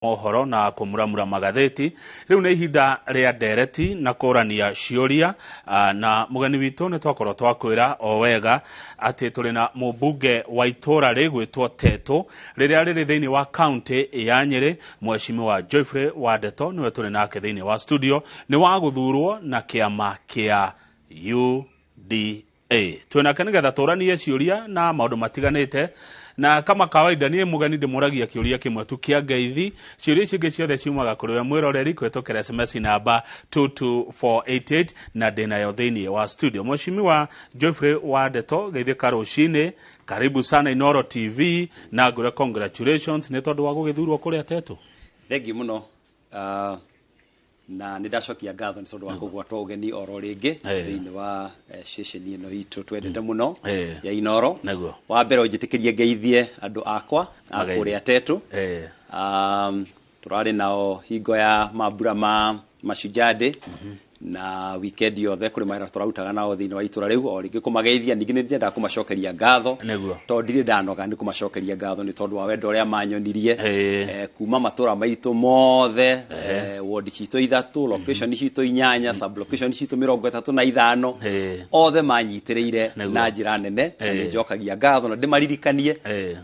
Mohoro na kũmuramura magathĩti. Rĩu nĩ ihinda rĩa ndereti na kũrania ciũria, na mũgeni witũ nĩ twakorwo twakwĩra o wega atĩ tũrĩ na mũmbunge wa itũra rĩgwĩtwo Tetũ rĩrĩa rĩrĩ thĩinĩ wa kaunti ya Nyĩrĩ, Mheshimiwa Geoffrey Wandeto nĩwe tũrĩ nake thĩinĩ wa studio, nĩ wa gũthurwo na kĩama kĩa UDA. Twĩnake nĩgetha tũranie ciũria na maũndũ matiganĩte, na kama kawaida niĩ mũgeni ndĩmũragia kĩũria kĩmwe tu kĩa ngeithi. Ciũria icio ingĩ ciothe ciumaga kũrĩ we mwĩroreri kũhĩtũkĩra SMS namba 22488, na ndĩnayo thĩinĩ wa studio. Mheshimiwa Geoffrey Wandeto, geithĩka rũcinĩ, karibu sana Inooro TV, na ngũre congratulations nĩ tondũ wa gũgĩthurwo kũrĩa Tetũ. Thengiũ mũno, na nĩ ndacokia ngatho nĩ tondũ wa kũgwatwo ũgeni oro rĩngĩ thĩinĩ wa ceceni ĩno itũ twendete mũno ya Inooro. Wa mbere ũnjĩtĩkĩrie ngeithie andũ akwa a kũrĩa Tetũ. Tũrarĩ nao hingo ya mambura ma Mashujaa Day na weekend yothe kũrĩ mawĩra tũrarutaga nao thĩinĩ wa itũra rĩu, o rĩngĩ kũmageithia. Ningĩ nĩ nyendaga kũmacokeria ngatho tondũ ndirĩ ndanoga nĩ kũmacokeria ngatho nĩ tondũ wa wendo ũrĩa manyonirie kuma matũra maitũ mothe, ward citũ 3, location citũ 8, sub location citũ 35, othe manyitĩrĩire na njĩra nene, na nĩ njokagia ngatho na ndĩmaririkanie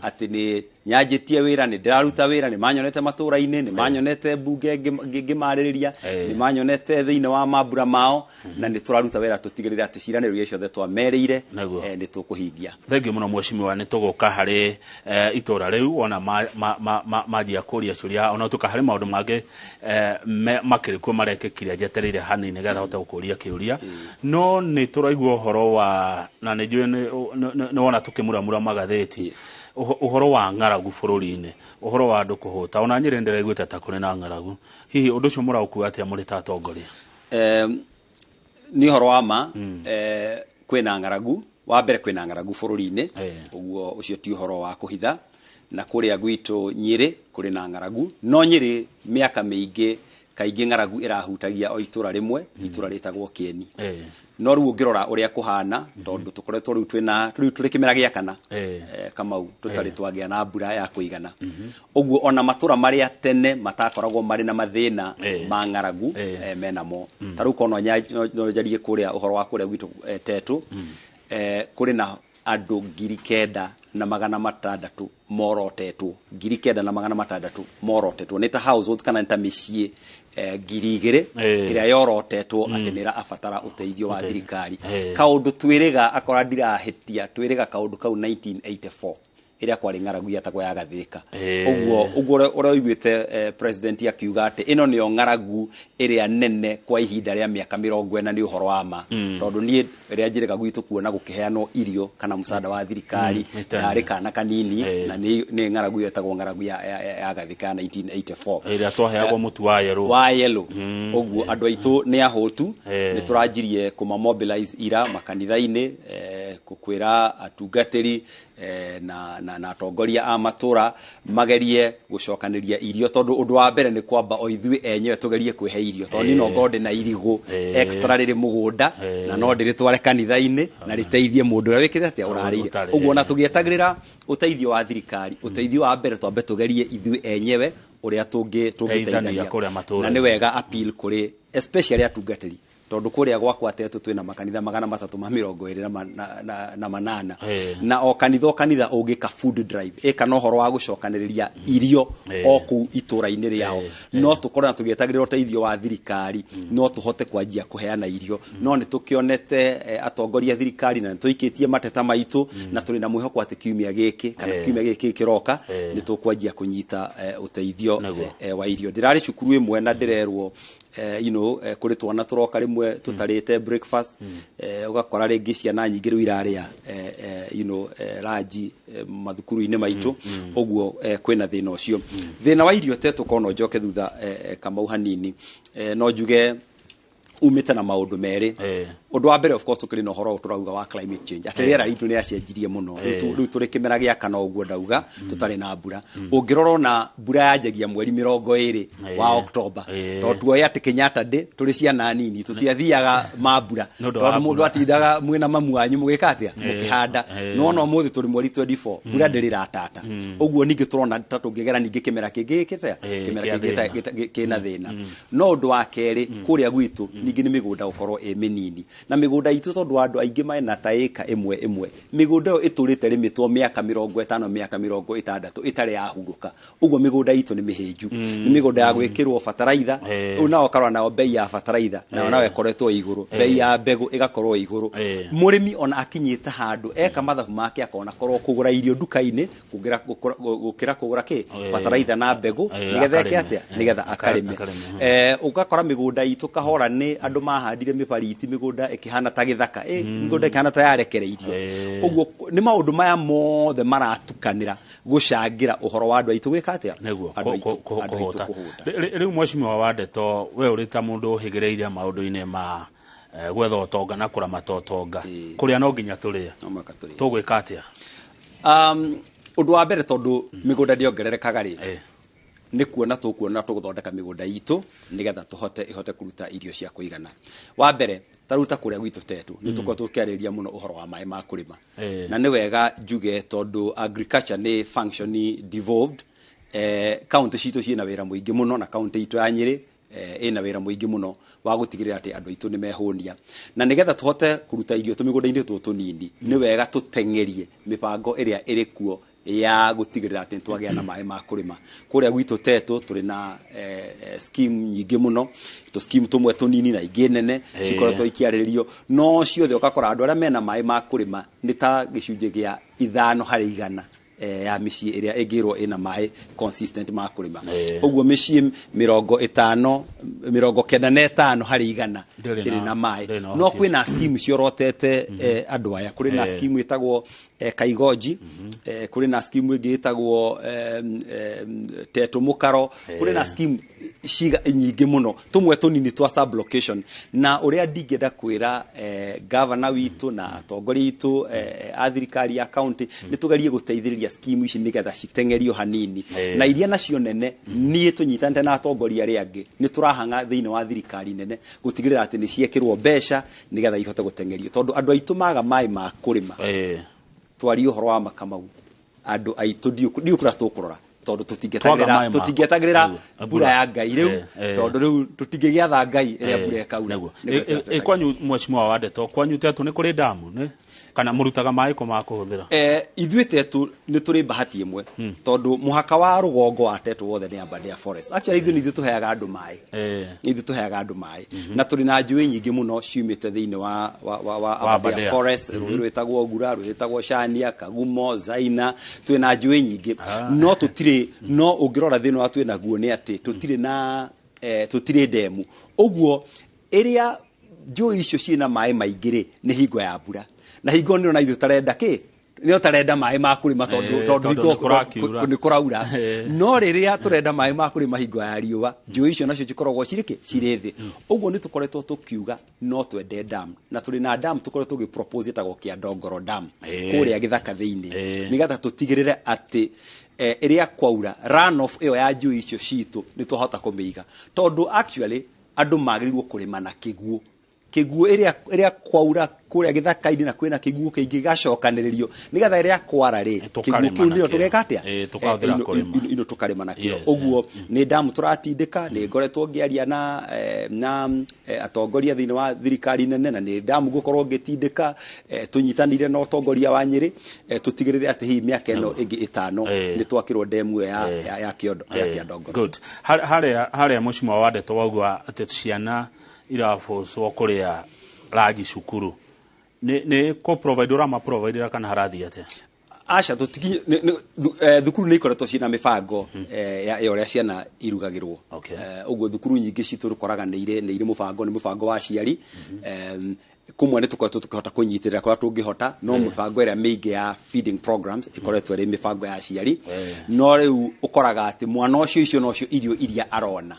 atĩ nĩ nyanjĩtie wĩra, nĩ ndĩraruta wĩra, nĩ manyonete matũra-inĩ, nĩ manyonete mbunge ngĩmarĩrĩria, nĩ manyonete thĩinĩ wa mambura mao, na nĩ tũraruta wĩra tũtigĩrĩre atĩ ciĩranĩro iria ciothe twamerĩire nĩ tũkũhingia. Thengiũ mũno mheshimiwa, nĩ tũgũka harĩ itũra rĩu wona manjia kũria ciũria, ona tũka harĩ maũndũ mangĩ makĩrĩ kuo marekĩkire njetereire hanini nĩgetha hote gũkũria kĩũria. No nĩ tũraigua ũhoro wa, na nĩ njũĩ nĩ wona tũkĩmuramura magathĩti, ũhoro wa ng'aragu bũrũri-inĩ, ũhoro wa andũ kũhũta, ona Nyĩrĩ ndĩraiguĩte ta kũrĩ na ng'aragu. Hihi ũndũ ũcio mũraũkua atĩa mũrĩ ta atongoria? Nĩ ũhoro wa ma, kwĩna ng'aragu. Wa mbere kwĩna ng'aragu bũrũri-inĩ, ũguo ũcio ti ũhoro wa kũhitha, na kũrĩa gwitũ Nyĩrĩ kũrĩ na ng'aragu, no Nyĩrĩ mĩaka mĩingĩ kaingĩ ng'aragu ĩrahutagia o itũra rĩmwe, itũra rĩtagwo Kĩeni. No rĩu ũngĩrora ũrĩa kũhana, tondũ tũkoretwo rĩu twĩna, rĩu tũrĩ kĩmera gĩa kana, Kamau, tũtarĩ twagĩa na mbura ya kũigana. Ũguo ona matũra marĩa tene matakoragwo marĩ na mathĩna ma ng'aragu, menamo. Ta rĩu korwo no njarie kũrĩa ũhoro wa kũrĩa gwitũ Tetũ, kũrĩ na andũ 9,600 morotetwo, 9,600 morotetwo nĩ ta household kana nĩ ta mĩciĩ 2,000 ĩrĩa yorotetwo atĩ nĩ ĩrabatara ũteithio wa thirikari. Kaũndũ twĩrĩga, akora ndirahĩtia, twĩrĩga kaũndũ kau 1984 ĩrĩa kwarĩ ng'aragu yetagwo ya Gathĩka. Ũguo ũguo ũrĩa ũiguĩte president akiuga atĩ ĩno nĩyo ng'aragu ĩrĩa nene kwa ihinda rĩa mĩaka 40 nĩ ũhoro wa ma. Tondũ niĩ ĩrĩa njĩrĩga gwitũ kuona gũkĩheanwo irio kana mũcada wa thirikari, ndarĩ kana kanini, na nĩ ng'aragu yetagwo ng'aragu ya Gathĩka ya 1984. Ĩrĩa twaheagwo mũtu wa yellow. Wa yellow. Ũguo andũ aitũ nĩ ahũtu, nĩ tũranjirie kũma mobilize ira makanitha-inĩ, kwĩra atungatĩri na atongoria a matũra magerie gũcokanĩria irio, tondũ ũndũ wa mbere nĩ kwamba o ithuĩ enyewe tũgerie kwĩhe irio, tondũ niĩ no ngorwo ndĩ na irigũ extra rĩrĩ mũgũnda, na no ndĩrĩtware kanitha-inĩ na rĩteithie mũndũ ũrĩa wĩkĩte atĩa ũrarĩire. Ũguo ona tũgĩetagĩrĩra ũteithio wa thirikari, ũteithio wa mbere twambe tũgerie ithuĩ enyewe ũrĩa tũngĩteithania. Na nĩ wega appeal kũrĩ especially atungatĩri, tondũ kũrĩa gwakwa Tetũ twĩna makanitha 328, na o kanitha o kanitha ũngĩka food drive ĩka na ũhoro wa gũcokanĩrĩria irio o kũu itũra-inĩ rĩao, no tũkorwo na tũgĩetagĩrĩra ũteithio wa thirikari, no tũhote kwanjia kũheana irio. No nĩ tũkĩonete atongoria a thirikari na nĩ tũikĩtie mateta maitũ, na tũrĩ na mwĩhoko atĩ kiumia gĩkĩ kana kiumia gĩkĩ kĩroka nĩ tũkwanjia kũnyita ũteithio wa irio. Ndĩrarĩ cukuru ĩmwe na ndĩrerwo kũrĩ twana tũroka rĩmwe tũtarĩte breakfast, ũgakora rĩngĩ ciana nyingĩ rĩu irarĩa ranji mathukuru-inĩ maitũ. Ũguo kwĩna thĩna ũcio, thĩna wa irio Tetũ. Korwo no njoke thutha Kamau hanini, no njuge Umĩte na maũndũ merĩ. Ũndũ wa mbere, of course, tũkĩrĩ na ũhoro ũyũ tũrauga wa climate change, atĩ rĩera ritũ nĩ rĩacenjirie mũno. Rĩu tũrĩ kĩmera gĩa kana ũguo ndauga tũtarĩ na mbura. Ũngĩrora ona mbura yanjagia mweri 20 wa October, tondũ tuoĩ atĩ Kenyatta Day tũrĩ ciana nini tũtiathiaga mambura, tondũ mũndũ atindaga mwĩna mamu wanyu mũgĩka atĩa, mũkĩhanda. No ona ũmũthĩ tũrĩ mweri 24, mbura ndĩrĩ ĩratata. Ũguo ningĩ tũrona ta tũngĩgera ningĩ kĩmera kĩngĩ gĩkĩte kĩmera kĩngĩ kĩna thĩna. No ũndũ wa kerĩ, kũrĩa gwitũ ningĩ nĩ mĩgũnda gũkorwo ĩ mĩnini, na mĩgũnda itũ, tondũ andũ aingĩ mena ta ĩka ĩmwe ĩmwe, mĩgũnda ĩyo ĩtũrĩte rĩmĩtwo mĩaka 50, mĩaka 60 ĩtarĩ yahurũka. Ũguo mĩgũnda itũ nĩ mĩhĩnju, nĩ mĩgũnda ya gwĩkĩrwo bataraitha. Rĩu nao ũkarora nao bei ya bataraitha nayo ĩkoretwo igũrũ, bei ya mbegũ ĩgakorwo igũrũ. Mũrĩmi ona akinyĩte handũ eka mathabu make akona korwo kũgũra irio nduka-inĩ gũkĩra kũgũra kĩ bataraitha na mbegũ, nĩgetha eke atĩa, nĩgetha akarĩme. Ũgakora mĩgũnda itũ kahora nĩ andũ mahandire mĩbariti, mĩgũnda ĩkĩhana ta gĩthaka, mĩgũnda ĩkĩhana ta yarekereirio. Ũguo nĩ maũndũ maya mothe maratukanĩra gũcangĩra ũhoro wa andũ aitũ gwĩka atĩa, andũ aitũ kũhũta. Rĩu mheshimiwa wa Ndeto, we ũrĩ ta mũndũ ũhĩgĩrĩire maũndũ-inĩ ma gwetha ũtonga na kũramata ũtonga, kũrĩa no nginya tũrĩe, tũgwĩka atĩa? Ũndũ wa mbere, tondũ mĩgũnda ndĩongererekaga rĩ, nĩ kuona tũkuona tũgũthondeka mĩgũnda itũ nĩgetha tũhote ĩhote kũruta irio cia kũigana. Wa mbere, ta rĩu ta kũrĩa gwitũ Tetu nĩ tũkoretwo tũkĩarĩrĩria mũno ũhoro wa maĩ ma kũrĩma, na nĩ wega njuge tondũ agriculture nĩ function devolved. County citũ ciĩna wĩra mũingĩ mũno, na county itũ ya Nyĩrĩ ĩna wĩra mũingĩ mũno wa gũtigĩrĩra atĩ andũ aitũ nĩ mehũnia, na nĩgetha tũhote kũruta irio tũmĩgũnda-inĩ tũtũ tũnini, nĩ wega tũteng'erie mĩbango ĩrĩa ĩrĩ kuo ya gũtigĩrĩra atĩ nĩtwagĩa na maĩ ma kũrĩma. Kũrĩa gwitũ Tetu tũrĩ na scheme nyingĩ mũno, tũ scheme tũmwe tũnini na ingĩ nene cikoretwo ikĩarĩrĩrio, no ciothe ũgakora andũ arĩa mena maĩ ma kũrĩma nĩ ta gĩcunjĩ gĩa 5% ya mĩciĩ ĩrĩa ĩngĩrwo ĩna maĩ consistent ma kũrĩma. Ũguo mĩciĩ 50, 95% ndĩrĩ na maĩ. No kwĩna scheme ciorotete andũ aya. Kũrĩ na scheme ĩtagwo Kaigonji, kũrĩ na scheme ĩngĩ ĩtagwo Tetu Mũkaro, kũrĩ na scheme ciga nyingĩ mũno tũmwe tũnini twa sub location. Na ũrĩa ndingĩenda kwĩra governor witũ na atongoria itũ a thirikari ya county, nĩ tũgerie gũteithĩrĩria scheme ici nĩgetha citeng'erio hanini, na iria nacio nene niĩ tũnyitanĩte na atongoria arĩa angĩ nĩ tũrahang'a thĩinĩ wa thirikari nene gũtigĩrĩra atĩ nĩ ciekĩrwo mbeca nĩgetha ihote gũteng'erio, tondũ andũ aitũ maga maĩ ma kũrĩma, twarie ũhoro wa makamau, andũ aitũ ndiũ kũrĩa tũkũrora, tondũ tũtingĩetagĩrĩra mbura ya Ngai rĩu, tondũ rĩu tũtingĩgĩatha Ngai ĩrĩa mbura ĩkaura. Kwanyu mheshimiwa wa Ndeto, kwanyu Tetu nĩ kũrĩ damu nĩ kana mũrutaga maĩ kũ ma kũhũthĩra? Ithuĩ Tetu nĩ tũrĩ bahati ĩmwe, tondũ mũhaka wa rũgongo wa Tetu wothe nĩ Aberdare Forest. Actually ithuĩ nĩ ithuĩ tũheaga andũ maĩ, nĩ ithuĩ tũheaga andũ maĩ, na tũrĩ na njũĩ nyingĩ mũno ciumĩte thĩinĩ wa Aberdare Forest, rũĩ rwĩtagwo Ngura, rũĩ rwĩtagwo Shania, Kagumo, Zaina, twĩ na njũĩ nyingĩ. No tũtirĩ, no ũngĩrora thĩna wa twĩ naguo nĩ atĩ tũtirĩ na tũtirĩ ndemu. Ũguo ĩrĩa njũĩ icio ciĩna maĩ maingĩ rĩ, nĩ hingo ya mbura, na hingo nĩ ona ithuĩ tarenda kĩ nĩ ũtarenda maĩ ma kũrĩma, tondũ hingo nĩ kũraura. No rĩrĩa tũrenda maĩ ma kũrĩma hingo ya riũa, njũĩ icio nacio cikoragwo cirĩ kĩ, cirĩ thĩ. Ũguo nĩ tũkoretwo tũkiuga no twende dam, na tũrĩ na dam tũkoretwo tũgĩ propose ĩtagwo Kĩandongoro Dam kũrĩa gĩthaka thĩinĩ, nĩgetha tũtigĩrĩre atĩ ĩrĩa kwaura, runoff ĩyo ya njũĩ icio citũ nĩ twahota kũmĩiga, tondũ actually andũ magĩrĩirwo kũrĩma na kĩguũ, kĩguũ ĩrĩa kwaura kũrĩa gĩthaka-inĩ na kwĩna kĩguũ kĩingĩ gĩgacokanĩrĩrio, nĩgetha ĩrĩa kwara rĩ, kĩguũ kĩu nĩyo tũgeka atĩa, ino tũkarĩma nakĩo. Ũguo nĩ damu tũratindĩka, nĩ ngoretwo ngĩaria na atongoria thĩinĩ wa thirikari nene, na nĩ damu ngũkorwo ngĩtindĩka tũnyitanĩire na ũtongoria wa Nyĩrĩ, tũtigĩrĩre atĩ hihi mĩaka ĩno ĩngĩ 5 nĩ twakĩrwo ndemu ĩyo ya Kĩandongoro. Good. Harĩa mheshimiwa wa Ndeto waugua atĩ ciana irabocwo kũrĩa ranji cukuru, nĩ kũ provide ũrama provide kana harathiĩ atĩa? Aca, thukuru nĩ ikoretwo ciĩna mĩbango ya ũrĩa ciana irugagĩrwo. Ũguo thukuru nyingĩ citũ tũkoraga nĩ irĩ mũbango, nĩ mũbango wa aciari. Kũmwe nĩ tũkoretwo tũkĩhota kũnyitĩrĩra kũrĩa tũngĩhota, no mĩbango ĩrĩa mĩingĩ ya feeding programs ĩkoretwo ĩrĩ mĩbango ya aciari. No rĩu ũkoraga atĩ mwana ũcio icio nocio irio iria arona.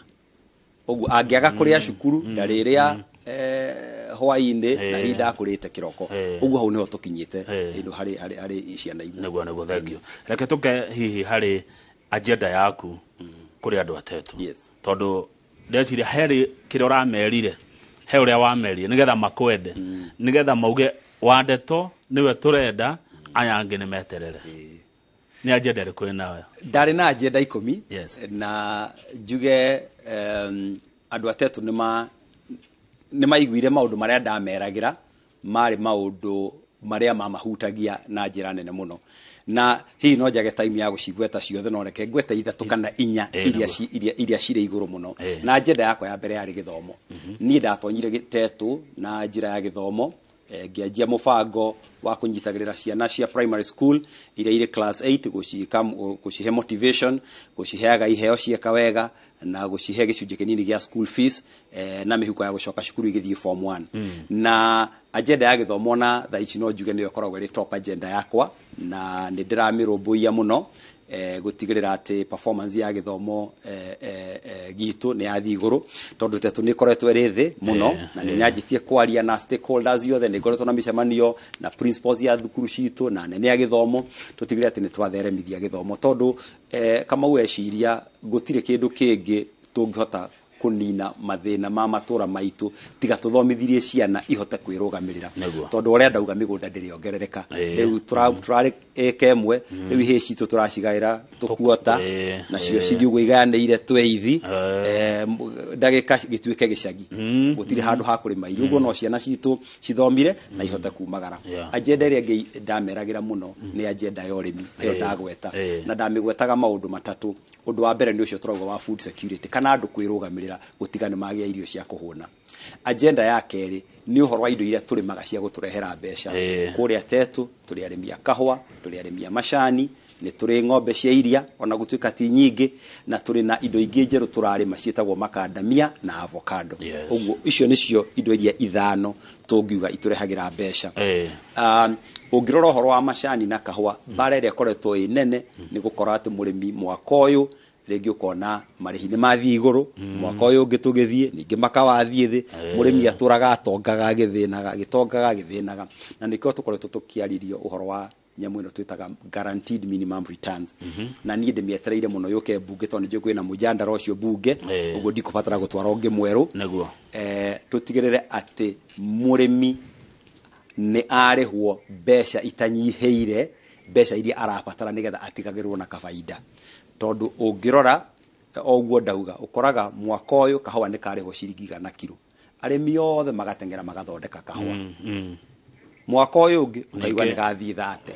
Ũguo angĩaga kũrĩa cukuru ndarĩrĩa Hwaĩ-inĩ na hihi ndakũrĩte kĩroko. Ũguo hau nĩho tũkinyĩte ĩno harĩ ciana imwe. Nĩguo thank you. Reke tũke hihi harĩ agenda yaku kũrĩ andũ atetũ. Tondũ ndeciria harĩ kĩrĩa ũramerire, he ũrĩa wamerire nĩgetha makwende, nĩgetha mauge Wandeto nĩwe tũrenda, aya angĩ nĩ meterere. Nĩ agenda ĩrĩkũ ĩnayo? Ndarĩ na agenda 10. Na njuge andũ atetũ nĩ maiguire maũndũ marĩa ndameragĩra marĩ maũndũ marĩa mamahutagia na njĩra nene mũno, na hihi no njage time ya gũcigweta ciothe, no reke ngwete 3 kana 4 iria cirĩ igũrũ mũno. Na agenda yakwa ya mbere yarĩ gĩthomo. Niĩ ndatonyire Gĩtetũ na njĩra ya gĩthomo, ngĩanjia mũbango wa kũnyitagĩrĩra ciana cia primary school iria irĩ class 8, gũcihe motivation, gũciheaga iheo cieka wega, na gũcihe gĩcunjĩ kĩnini gĩa school fees, na mĩhuko ya gũcoka cukuru igĩthiĩ form 1. Na agenda ya gĩthomo na thaa ici no njuge nĩyo ĩkoragwo ĩrĩ top agenda yakwa, na nĩ ndĩramĩrũmbũiya mũno, gũtigĩrĩra atĩ performance ya gĩthomo gitũ nĩ yathiĩ igũrũ, tondũ Tetũ nĩ ĩkoretwo ĩrĩ thĩ mũno, na nĩ nyanjĩtie kwaria na stakeholders othe, nĩ ngoretwo na mĩcemanio na principals ya thukuru citũ na anene a gĩthomo, tũtigĩrĩre atĩ nĩ twatheremithia gĩthomo, tondũ Kamau eciria gũtirĩ kĩndũ kĩngĩ tũngĩhota kũnina mathĩna ma matũra maitũ tiga tũthomithirie ciana ihote kwĩrũgamĩrĩra. Tondũ ũrĩa ndauga mĩgũnda ndĩrĩongerereka. Rĩu tũrarĩ ĩka ĩmwe, rĩu ihĩĩ citũ tũracigaĩra tũkuota, nacio cithiĩ ũguo igayanĩire tweithi, ndagĩka gĩtuĩke gĩcagi. Gũtirĩ handũ ha kũrĩma irio, ũguo no ciana citũ cithomire na ihote kumagara. Agenda ĩrĩa ĩngĩ ndameragĩra mũno nĩ agenda ya ũrĩmi, ĩyo ndagweta. Na ndamĩgwetaga maũndũ matatũ. Ũndũ wa mbere nĩ ũcio tũrauga wa food security, kana andũ kwĩrũgamĩrĩra gũtiga nĩ magĩa irio cia kũhũna. Agenda ya kerĩ nĩ ũhoro wa indo iria tũrĩmaga cia gũtũrehera mbeca. Kũrĩa Tetũ tũrĩ arĩmi a kahũa, tũrĩ arĩmi a macani, nĩ tũrĩ ng'ombe cia iria ona gũtuĩka ti nyingĩ, na tũrĩ na indo ingĩ njerũ tũrarĩma ciĩtagwo makandamia na avocado. Ũguo icio nĩcio indo iria 5 tũngiuga itũrehagĩra mbeca. Ũngĩrora ũhoro wa macani na kahũa, mbara ĩrĩa ĩkoretwo ĩ nene nĩ gũkora atĩ mũrĩmi mwaka ũyũ rĩngĩ ũkona marĩhi nĩ mathiĩ igũrũ, mwaka ũyũ ũngĩ tũgĩthiĩ ningĩ makawathiĩ thĩ, mũrĩmi atũraga atongaga agĩthĩnaga, agĩtongaga agĩthĩnaga. Na nĩkĩo tũkoretwo tũkĩarĩrio ũhoro wa nyamũ ĩno twĩtaga guaranteed minimum returns. Na niĩ ndĩmĩetereire mũno yũke mbunge, tondũ nĩnjũĩ kwĩna mũjandara ũcio mbunge, ũguo ndikũbatara gũtwara ũngĩ mwerũ. Tũtigĩrĩre atĩ mũrĩmi nĩ arĩhwo mbeca itanyihĩire mbeca iria arabatara nĩgetha atigagĩrwo na kabaida. Tondũ ũngĩrora o ũguo ndauga, ũkoraga mwaka ũyũ kahũa nĩ karĩhwo ciringi 100 kiro, arĩmi othe magateng'era magathondeka kahũa. Mwaka ũyũ ũngĩ ũkaigua nĩ gathiĩ thate,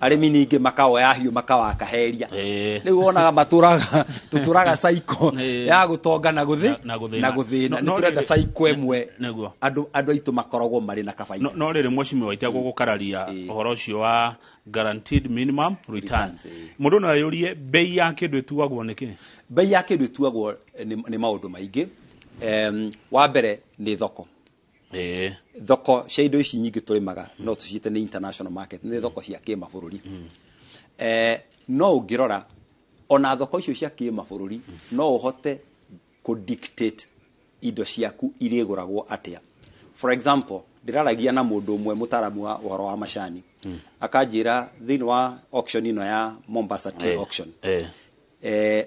arĩmi ningĩ makaoya hiũ makawakaheria. Rĩu wonaga tũtũraga cycle ya gũtonga na gũthĩ na gũthĩna. Na gũthĩna. No Nĩ tũrenda cycle ĩmwe andũ aitũ makoragwo marĩ na kabaida. No rĩrĩ, mheshimiwa, itegũgũkararia ũhoro ũcio wa guaranteed minimum return, Returns, ĩĩ. Mũndũ no eyũrie bei ya kĩndũ ĩtuagwo nĩkĩ? Bei ya kĩndũ ĩtuagwo nĩ maũndũ maingĩ. Wa mbere nĩ thoko. Thoko cia indo ici nyingĩ tũrĩmaga no tũciĩte nĩ international market, nĩ thoko cia kĩmabũrũri. No ũngĩrora ona thoko icio cia kĩmabũrũri no ũhote kũ dictate indo ciaku irĩgũragwo atĩa. For example, ndĩraragia na mũndũ ũmwe mũtaaramu wa ũhoro wa macani, akanjĩra thĩinĩ wa auction ĩno ya Mombasa Tea auction,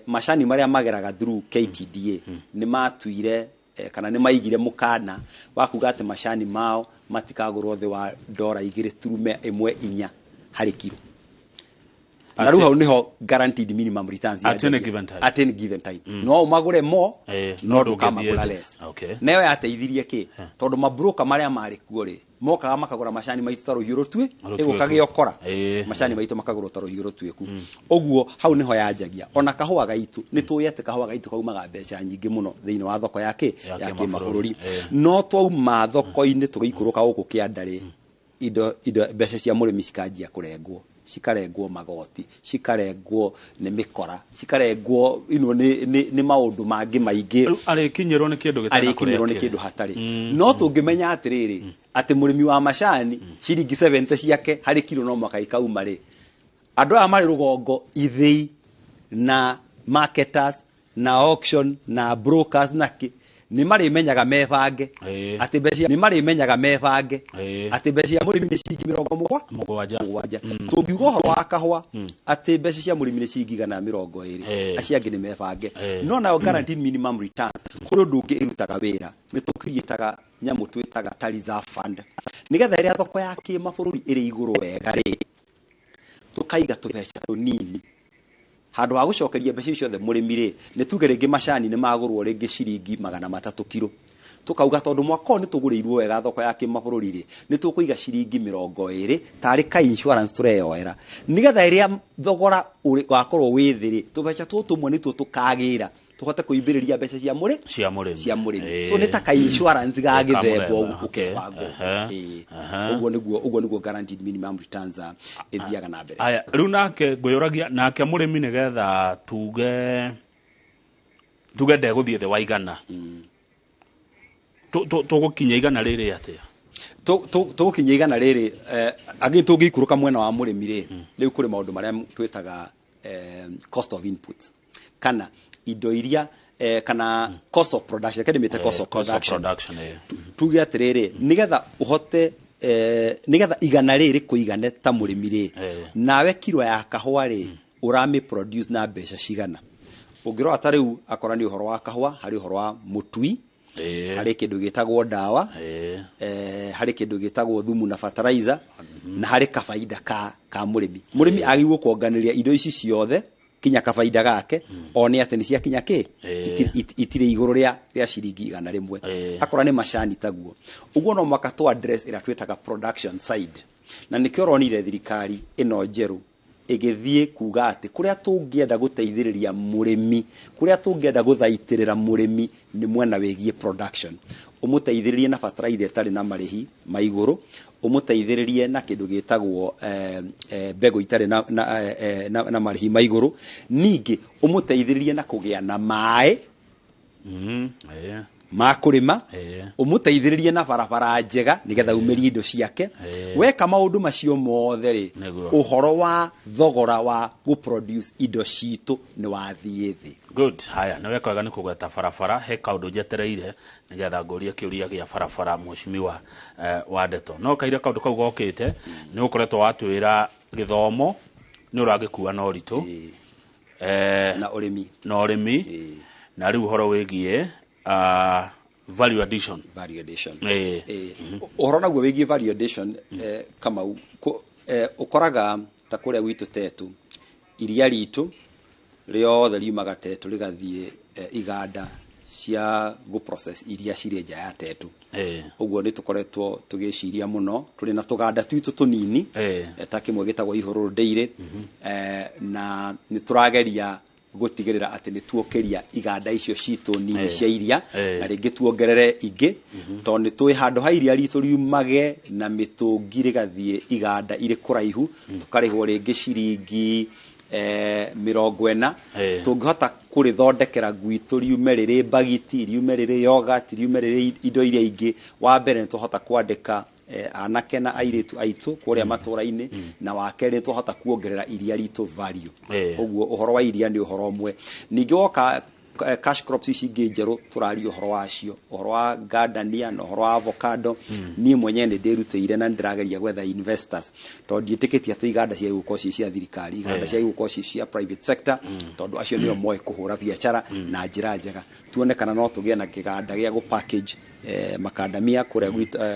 macani marĩa mageraga through KTDA nĩ matuire, kana nĩ maigire mũkana wa kuga atĩ macani mao matikagũrwo thĩ wa dora 2.14 harĩ kiro. Na rĩu hau nĩho guaranteed minimum returns At any yanjagia. given time. At any given time no ũmagũre mo, no no ndũkamagũra ndũngĩthiĩ less. thĩ. Nayo yateithirie kĩ? Tondũ mabroka marĩa marĩ kuo rĩ, mokaga makagũra macani maitũ ta rũhiũ rũtue Rũtuĩku. ĩgũka gĩokora, macani maitũ makagũrwo ta rũhiũ rũtuĩku. Ũguo hau nĩho yanjagia. Ona kahũa gaitũ nĩ tũĩ atĩ kahũa gaitũ kaumaga mbeca nyingĩ mũno thĩinĩ wa thoko ya kĩ Ya ya kĩmabũrũri. kĩmabũrũri. No twauma thoko-inĩ tũgĩikũrũka gũkũ kĩanda rĩ, indo mbeca cia mũrĩmi cikanjia kũrengwo, cikarengwo magoti, cikarengwo nĩ mĩkora, cikarengwo nĩ maũndũ mangĩ maingĩ. Rĩu arĩkinyĩrwo nĩ kĩndũ gĩtarĩ na Arĩkinyĩrwo kũrĩa nĩ kĩrĩ. kĩndũ hatarĩ. No tũngĩmenya atĩrĩrĩ, atĩ mũrĩmi wa macani ciringi 70 ciake harĩ kiro no mwaka ikauma rĩ, andũ aya marĩ rũgongo ithĩi na marketers na auction na brokers na kĩ Nĩ marĩmenyaga mebange atĩ mbeca, nĩ marĩmenyaga mebange atĩ mbeca cia mũrĩmi nĩ ciringi mĩrongo mũgwanja. Mũgwanja. Tũngiuga ũhoro wa kahũa atĩ mbeca cia mũrĩmi nĩ ciringi 120, acio angĩ nĩ mebange. No nayo guaranteed minimum returns, kũrĩ ũndũ ũngĩ ĩrutaga wĩra. Nĩ tũkiriĩtaga nyamũ twĩtaga ta reserve fund, nĩgetha ĩrĩa thoko ya kĩmabũrũri ĩrĩ igũrũ wega rĩ, tũkaiga tũbeca tũnini handũ ha gũcokeria mbeca icio ciothe mũrĩmi rĩ. Nĩ tuge rĩngĩ macani nĩ magũrwo rĩngĩ ciringi 300 kiro, tukauga tondũ mwaka ũyũ nĩ tũgũrĩirwo wega thoko ya kĩmabũrũri rĩ, nĩ tũkũiga ciringi 20 tarĩ ka insurance tũreyoera, nĩgetha ĩrĩa thogora wakorwo wĩ thĩ rĩ, tũbeca tũtũ tũmwe nĩtuo tũkagĩra tũhote kũimbĩrĩria mbeca cia mũrĩ cia mũrĩmi. Cia mũrĩmi. So nĩ ta ka insurance ga Ka gĩthemba mũthemba, ũguo, ũkebanga ũguo. Ũguo nĩguo guaranteed minimum returns ĩthiaga na mbere. Aya, rĩu nake ngwĩyũragia, nake mũrĩmi nĩgetha tuge ndegũthiĩ thĩ wa 100, tũgũkinya 100 rĩrĩ atĩa? Tũgũkinya 100 rĩrĩ, angĩ tũngĩikũrũka mwena wa mũrĩmi rĩ, rĩu kũrĩ maũndũ marĩa twĩtaga cost of input, kana indo iria kana cost of production. Reke ndĩmĩte cost of cost of production. Production. Tuge atĩrĩrĩ, nĩgetha ũhote nĩgetha 100 rĩrĩ kũigane ta mũrĩmi rĩ, nawe kiro ya kahũa rĩ, ũramĩ produce na mbeca cigana? Ũngĩrora ta rĩu, akora nĩ ũhoro wa kahũa, harĩ ũhoro wa mũtui, harĩ kĩndũ gĩtagwo ndawa, harĩ kĩndũ gĩtagwo thumu na fertilizer, na harĩ kabaida ka mũrĩmi. Mũrĩmi agĩrĩirwo kuonganĩria indo ici ciothe kinya kabaida gake one atĩ nĩ ciakinya kĩ itirĩ igũrũ rĩa ciringi 100. Akora nĩ macani taguo ũguo, no mwaka tũ address ĩrĩa twĩtaga production side, na nĩkĩo ũronire thirikari ĩno njerũ ĩgĩthiĩ kuga atĩ kũrĩa tũngĩenda gũteithĩrĩria mũrĩmi, kũrĩa tũngĩenda gũthaitĩrĩra mũrĩmi nĩ mwena wĩgiĩ production. Ũmũteithĩrĩrie na fertilizer ĩtarĩ na marĩhi ma igũrũ, ũmũteithĩrĩrie na kĩndũ gĩtagwo mbegũ itarĩ na marĩhi ma igũrũ, ningĩ ũmũteithĩrĩrie na kũgĩa na maĩ ma kũrĩma, ũmũteithĩrĩrie na barabara njega nĩgetha umĩrie indo ciake. Weka maũndũ macio mothe rĩ, ũhoro wa thogora wa gũproduce indo citũ nĩ wathiĩ thĩ. Good. Haya, nĩ weka wega nĩ kũgweta barabara. He kaũndũ njetereire nĩgetha ngũrie kĩũria gĩa barabara, mheshimiwa wa ndeto. No kaire kaũndũ kau gokĩte, nĩ ũkoretwo watwĩra gĩthomo nĩ ũragĩkua na ũritũ, na ũrĩmi. Na ũrĩmi. Na rĩu ũhoro wĩgiĩ value addition. Value addition. Ũhoro naguo wĩgiĩ value addition, Kamau, ũkoraga ta kũrĩa gwitũ Tetu, iria ritũ rĩothe riumaga Tetu rĩgathiĩ iganda cia gũprocess iria cirĩ nja ya Tetu. Ũguo nĩ tũkoretwo tũgĩciria mũno, tũrĩ na tũganda twitũ tũnini, ta kĩmwe gĩtagwo Ihũrũrũ Dairy, na nĩ tũrageria gũtigĩrĩra atĩ nĩ tuokĩria iganda icio citũ nini cia iria, na rĩngĩ tuongerere ingĩ, tondũ nĩ tũĩ handũ ha iria ritũ riumage na mĩtũngi rĩgathiĩ iganda irĩ kũraihu, tũkarĩhwo rĩngĩ ciringi 40, tũngĩhota kũrĩthondekera gwitũ riume rĩrĩ mbagiti, riume rĩrĩ yogurt, riume rĩrĩ indo iria ingĩ, wa mbere nĩ twahota kwandĩka anake na airĩtu aitũ kũrĩa matũra-inĩ, na wa kerĩ nĩ twahota kuongerera iria ritũ value. Ũguo ũhoro wa iria nĩ ũhoro ũmwe. Ningĩ woka cash crops ici ingĩ njerũ tũraria ũhoro wacio, ũhoro wa gardenia na ũhoro wa avocado, niĩ mwenyewe nĩ ndĩrutĩire na nĩ ndĩrageria gwetha investors, tondũ ndiĩtĩkĩtie atĩ iganda cia gũkorwo ciĩ cia thirikari, iganda cia gũkorwo ciĩ cia private sector, tondũ acio nĩo moĩ kũhũra biacara na njĩra njega. Tuone kana no tũgĩe na kĩganda gĩa gũ package makandamia kũrĩa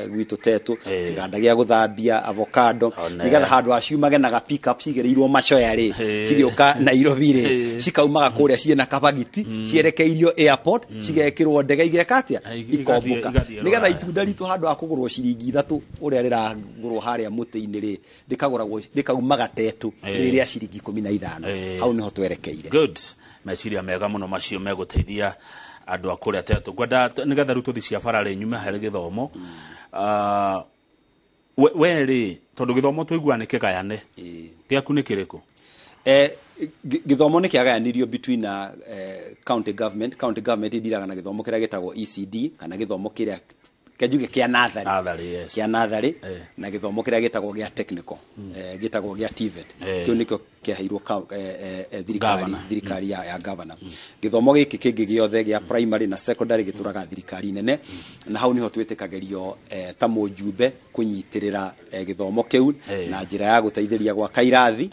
gwitũ Tetu, kĩganda gĩa gũthambia avocado, nĩgetha handũ ha ciumage na ga pick up cigĩrĩirwo macoya rĩ, cigĩũka Nairobi rĩ, cikaumaga kũrĩa ciĩna kabagiti cierekeirio airport, cigekĩrwo ndege, igeka atĩa? Ikombũka, Igathiĩ nĩgetha Rũraya. Itunda ritũ handũ ha kũgũrwo ciringi 3 ũrĩa rĩragũrwo harĩa mũtĩ-inĩ rĩ, rĩkagũragwo, rĩkaumaga Tetu rĩrĩa ciringi 15. Hau nĩho twerekeire. Good, meciria mega mũno macio megũteithia andũ a kũrĩa Tetu. Ngwenda nĩgetha rĩu tũthi cia bara rĩ, nyume harĩ gĩthomo. Ah, we rĩ, tondũ gĩthomo tũigua nĩ kĩgayane, gĩaku nĩ kĩrĩkũ? Gĩthomo nĩ kĩagayanirio between county government. County government ĩndiraga na gĩthomo kĩrĩa gĩtagwo ECD, kana gĩthomo kĩrĩa Kĩanjuge kĩa natharĩ, yes. Kĩa natharĩ na gĩthomo kĩrĩa gĩtagwo gĩa technical, gĩtagwo gĩa TVET, kĩu nĩkĩo kĩaheirwo thirikari, thirikari ya governor. Gĩthomo gĩkĩ kĩngĩ gĩothe gĩa primary na secondary gĩtũraga thirikari nene, na hau niho twĩtĩkagĩrio ta mũjumbe kũnyitĩrĩra gĩthomo kĩu na njĩra ya gũteithĩria gwaka irathi,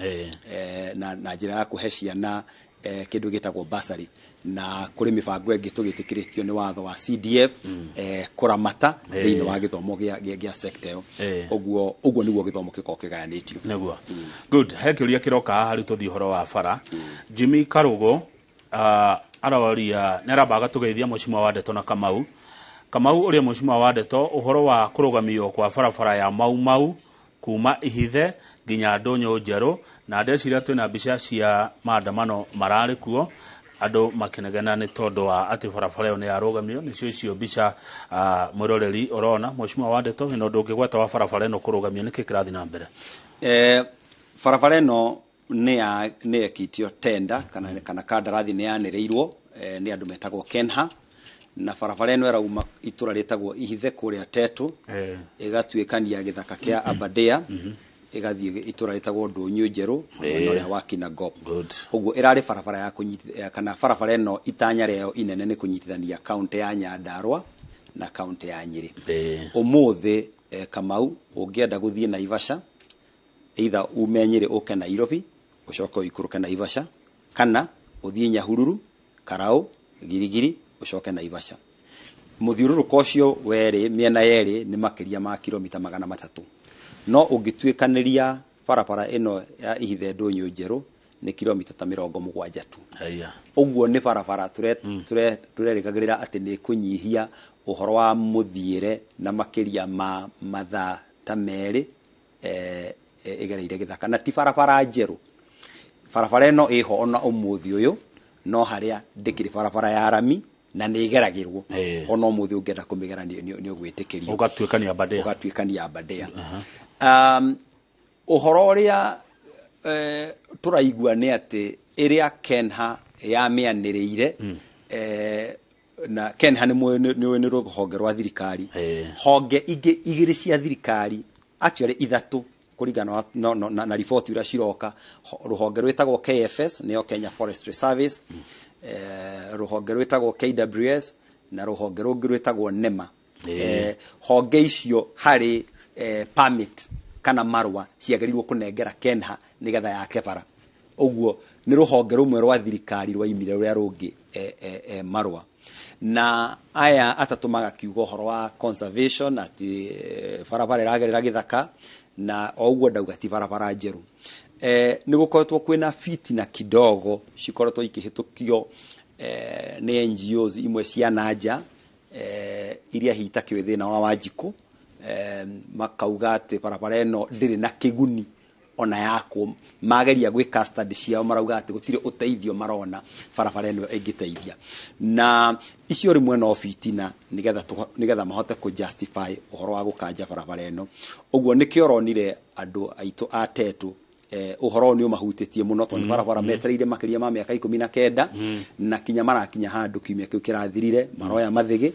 na njĩra ya kũhe ciana kĩndũ gĩtagwo bursary, na kũrĩ mĩbango ĩngĩ tũgĩtĩkĩrĩtio nĩ watho wa CDF kũramata thĩinĩ wa gĩthomo gĩa sector ĩyo. Ũguo nĩguo gĩthomo gĩkoragwo kĩgayanĩtio. Nĩguo. Good. He kĩũria kĩroka haha rĩu tũthiĩ ũhoro wa bara. Jimmy Karugo aroria nĩ aramba agatũgeithia Mheshimiwa wa Ndeto na Kamau. Kamau ũrĩa Mheshimiwa wa Ndeto ũhoro wa kũrũgamio kwa barabara ya Mau Mau kuma Ihithe nginya Ndũnyũ Njerũ, na ndeciria twĩna mbica cia maandamano mararĩ kuo andũ makĩnegena nĩ tondũ wa atĩ barabara ĩyo nĩ yarũgamio. Nĩcio icio mbica mwĩroreri ũrona. Mheshimiwa wa Ndeto, ĩno ndũngĩgweta wa barabara ĩno kũrũgamio, nĩkĩ kĩrathiĩ na mbere? Barabara ĩno nĩ yekĩtio tenda kana kandarathi nĩ yanĩrĩirwo nĩ andũ metagwo Kenha, na barabara ĩno ĩrauma itũra rĩtagwo Ihithe kũrĩa Tetu, ĩgatuĩkania gĩthaka kĩa Aberdare, ĩgathiĩ itũra rĩtagwo Ndũnyũ Njerũ mwena ũrĩa wa Kinangop. Ũguo ĩrarĩ barabara ya kũnyitithania, kana barabara ĩno itanya rĩayo inene nĩ kũnyitithania kaunti ya Nyandarua na kaunti ya Nyĩrĩ. Ũmũthĩ Kamau ũngĩenda gũthiĩ Naivasha, either ume Nyĩrĩ ũke Nairobi ũcoke ũikũrũke Naivasha, kana ũthiĩ Nyahururu, Karau, Girigiri ũcoke Naivasha. Mũthiũrũrũko ũcio werĩ mĩena yerĩ nĩ makĩria ma kilomita 300. No ũngĩtuĩkanĩria barabara ĩno ya Ihithe Ndũnyũ Njerũ nĩ kilomita ta 70 tu. Ũguo nĩ barabara tũrerĩgagĩrĩra atĩ nĩ kũnyihia ũhoro wa mũthiĩre na makĩria ma mathaa ta 2 ĩgereire gĩthaka, na ti barabara njerũ. Barabara ĩno ĩho ona ũmũthĩ ũyũ, no harĩa ndĩkĩrĩ barabara ya rami na nĩ ĩgeragĩrwo. Ona ũmũthĩ ũngĩenda kũmĩgera nĩ ũgwĩtĩkĩrio. Ũgatuĩkania Aberdare. Ũgatuĩkania Aberdare. Ũhoro ũrĩa tũraigua nĩ atĩ ĩrĩa Kenha yamĩanĩrĩire, na Kenha nĩ rũhonge rwa thirikari. Honge ingĩ igĩrĩ cia thirikari, actually ithatũ kũringana na riboti iria ciroka, rũhonge rwĩtagwo KFS nĩyo Kenya Forestry Service, rũhonge rwĩtagwo KWS na rũhonge rũngĩ rwĩtagwo NEMA. Honge icio harĩ permit kana marũa ciagĩrĩirwo kũnengera Kenha nĩgetha yake bara. Ũguo nĩ rũhonge rũmwe rwa thirikari rwaimire rũrĩa rũngĩ marũa. Na aya atatũ magakiuga ũhoro wa conservation atĩ barabara ĩragerera gĩthaka, na o ũguo ndauga ti barabara njerũ. Nĩ gũkoretwo kwĩna fitina kidogo cikoretwo ikĩhĩtũkio nĩ NGOs imwe cia nanja, iria hihi itakĩũĩ thĩna wa Wanjikũ, makauga atĩ barabara ĩno ndĩrĩ na kĩguni ona yakwo. Mageria gwĩka study ciao marauga atĩ gũtirĩ ũteithio marona barabara ĩno ĩngĩteithia, na icio rĩmwe no fitina nĩgetha mahote kũ justify ũhoro wa gũkanja barabara ĩno. Ũguo nĩkĩo ũronire andũ aitũ a Tetu ũhoro nĩ ũmahutĩtie mũno, tondũ barabara metereire makĩria ma mĩaka 19, na kinya marakinya handũ kiumia kĩu kĩrathirire maroya mathĩgĩ.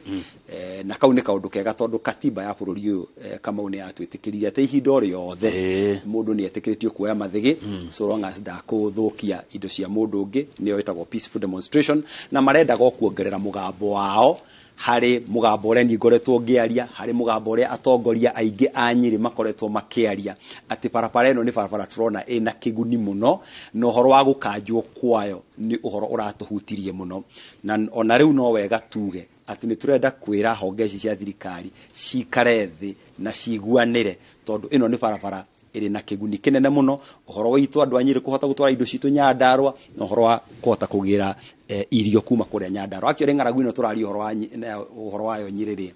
Na kau nĩ kaũndũ kega tondũ katiba ya bũrũri ũyũ Kamau nĩ yatwĩtĩkĩririe atĩ ihinda o rĩothe mũndũ nĩ etĩkĩrĩtio kuoya mathĩgĩ, so long as ndakũthũkia indo cia mũndũ ũngĩ, nĩyo ĩtagwo peaceful demonstration, na marendaga o kuongerera mũgambo wao harĩ mũgambo ũrĩa niĩ ngoretwo ngĩaria, harĩ mũgambo ũrĩa atongoria aingĩ a Nyĩrĩ makoretwo makĩaria atĩ barabara ĩno nĩ barabara tũrona ĩna kĩguni mũno, na ũhoro wa gũkanjwo kwayo nĩ ũhoro ũratũhutirie mũno. Na ona rĩu no wega tuge atĩ nĩ tũrenda kwĩra honge ici cia thirikari cikare thĩ na ciguanĩre, tondũ ĩno nĩ barabara ĩrĩ na kĩguni kĩnene mũno, ũhoro witũ andũ a Nyĩrĩ kũhota gũtwara indo citũ Nyandarua, na ũhoro wa kũhota kũgĩra irio kuma kũrĩa Nyandarua. Actually ng'aragu ĩno tũraria ũhoro wayo Nyĩrĩ rĩ,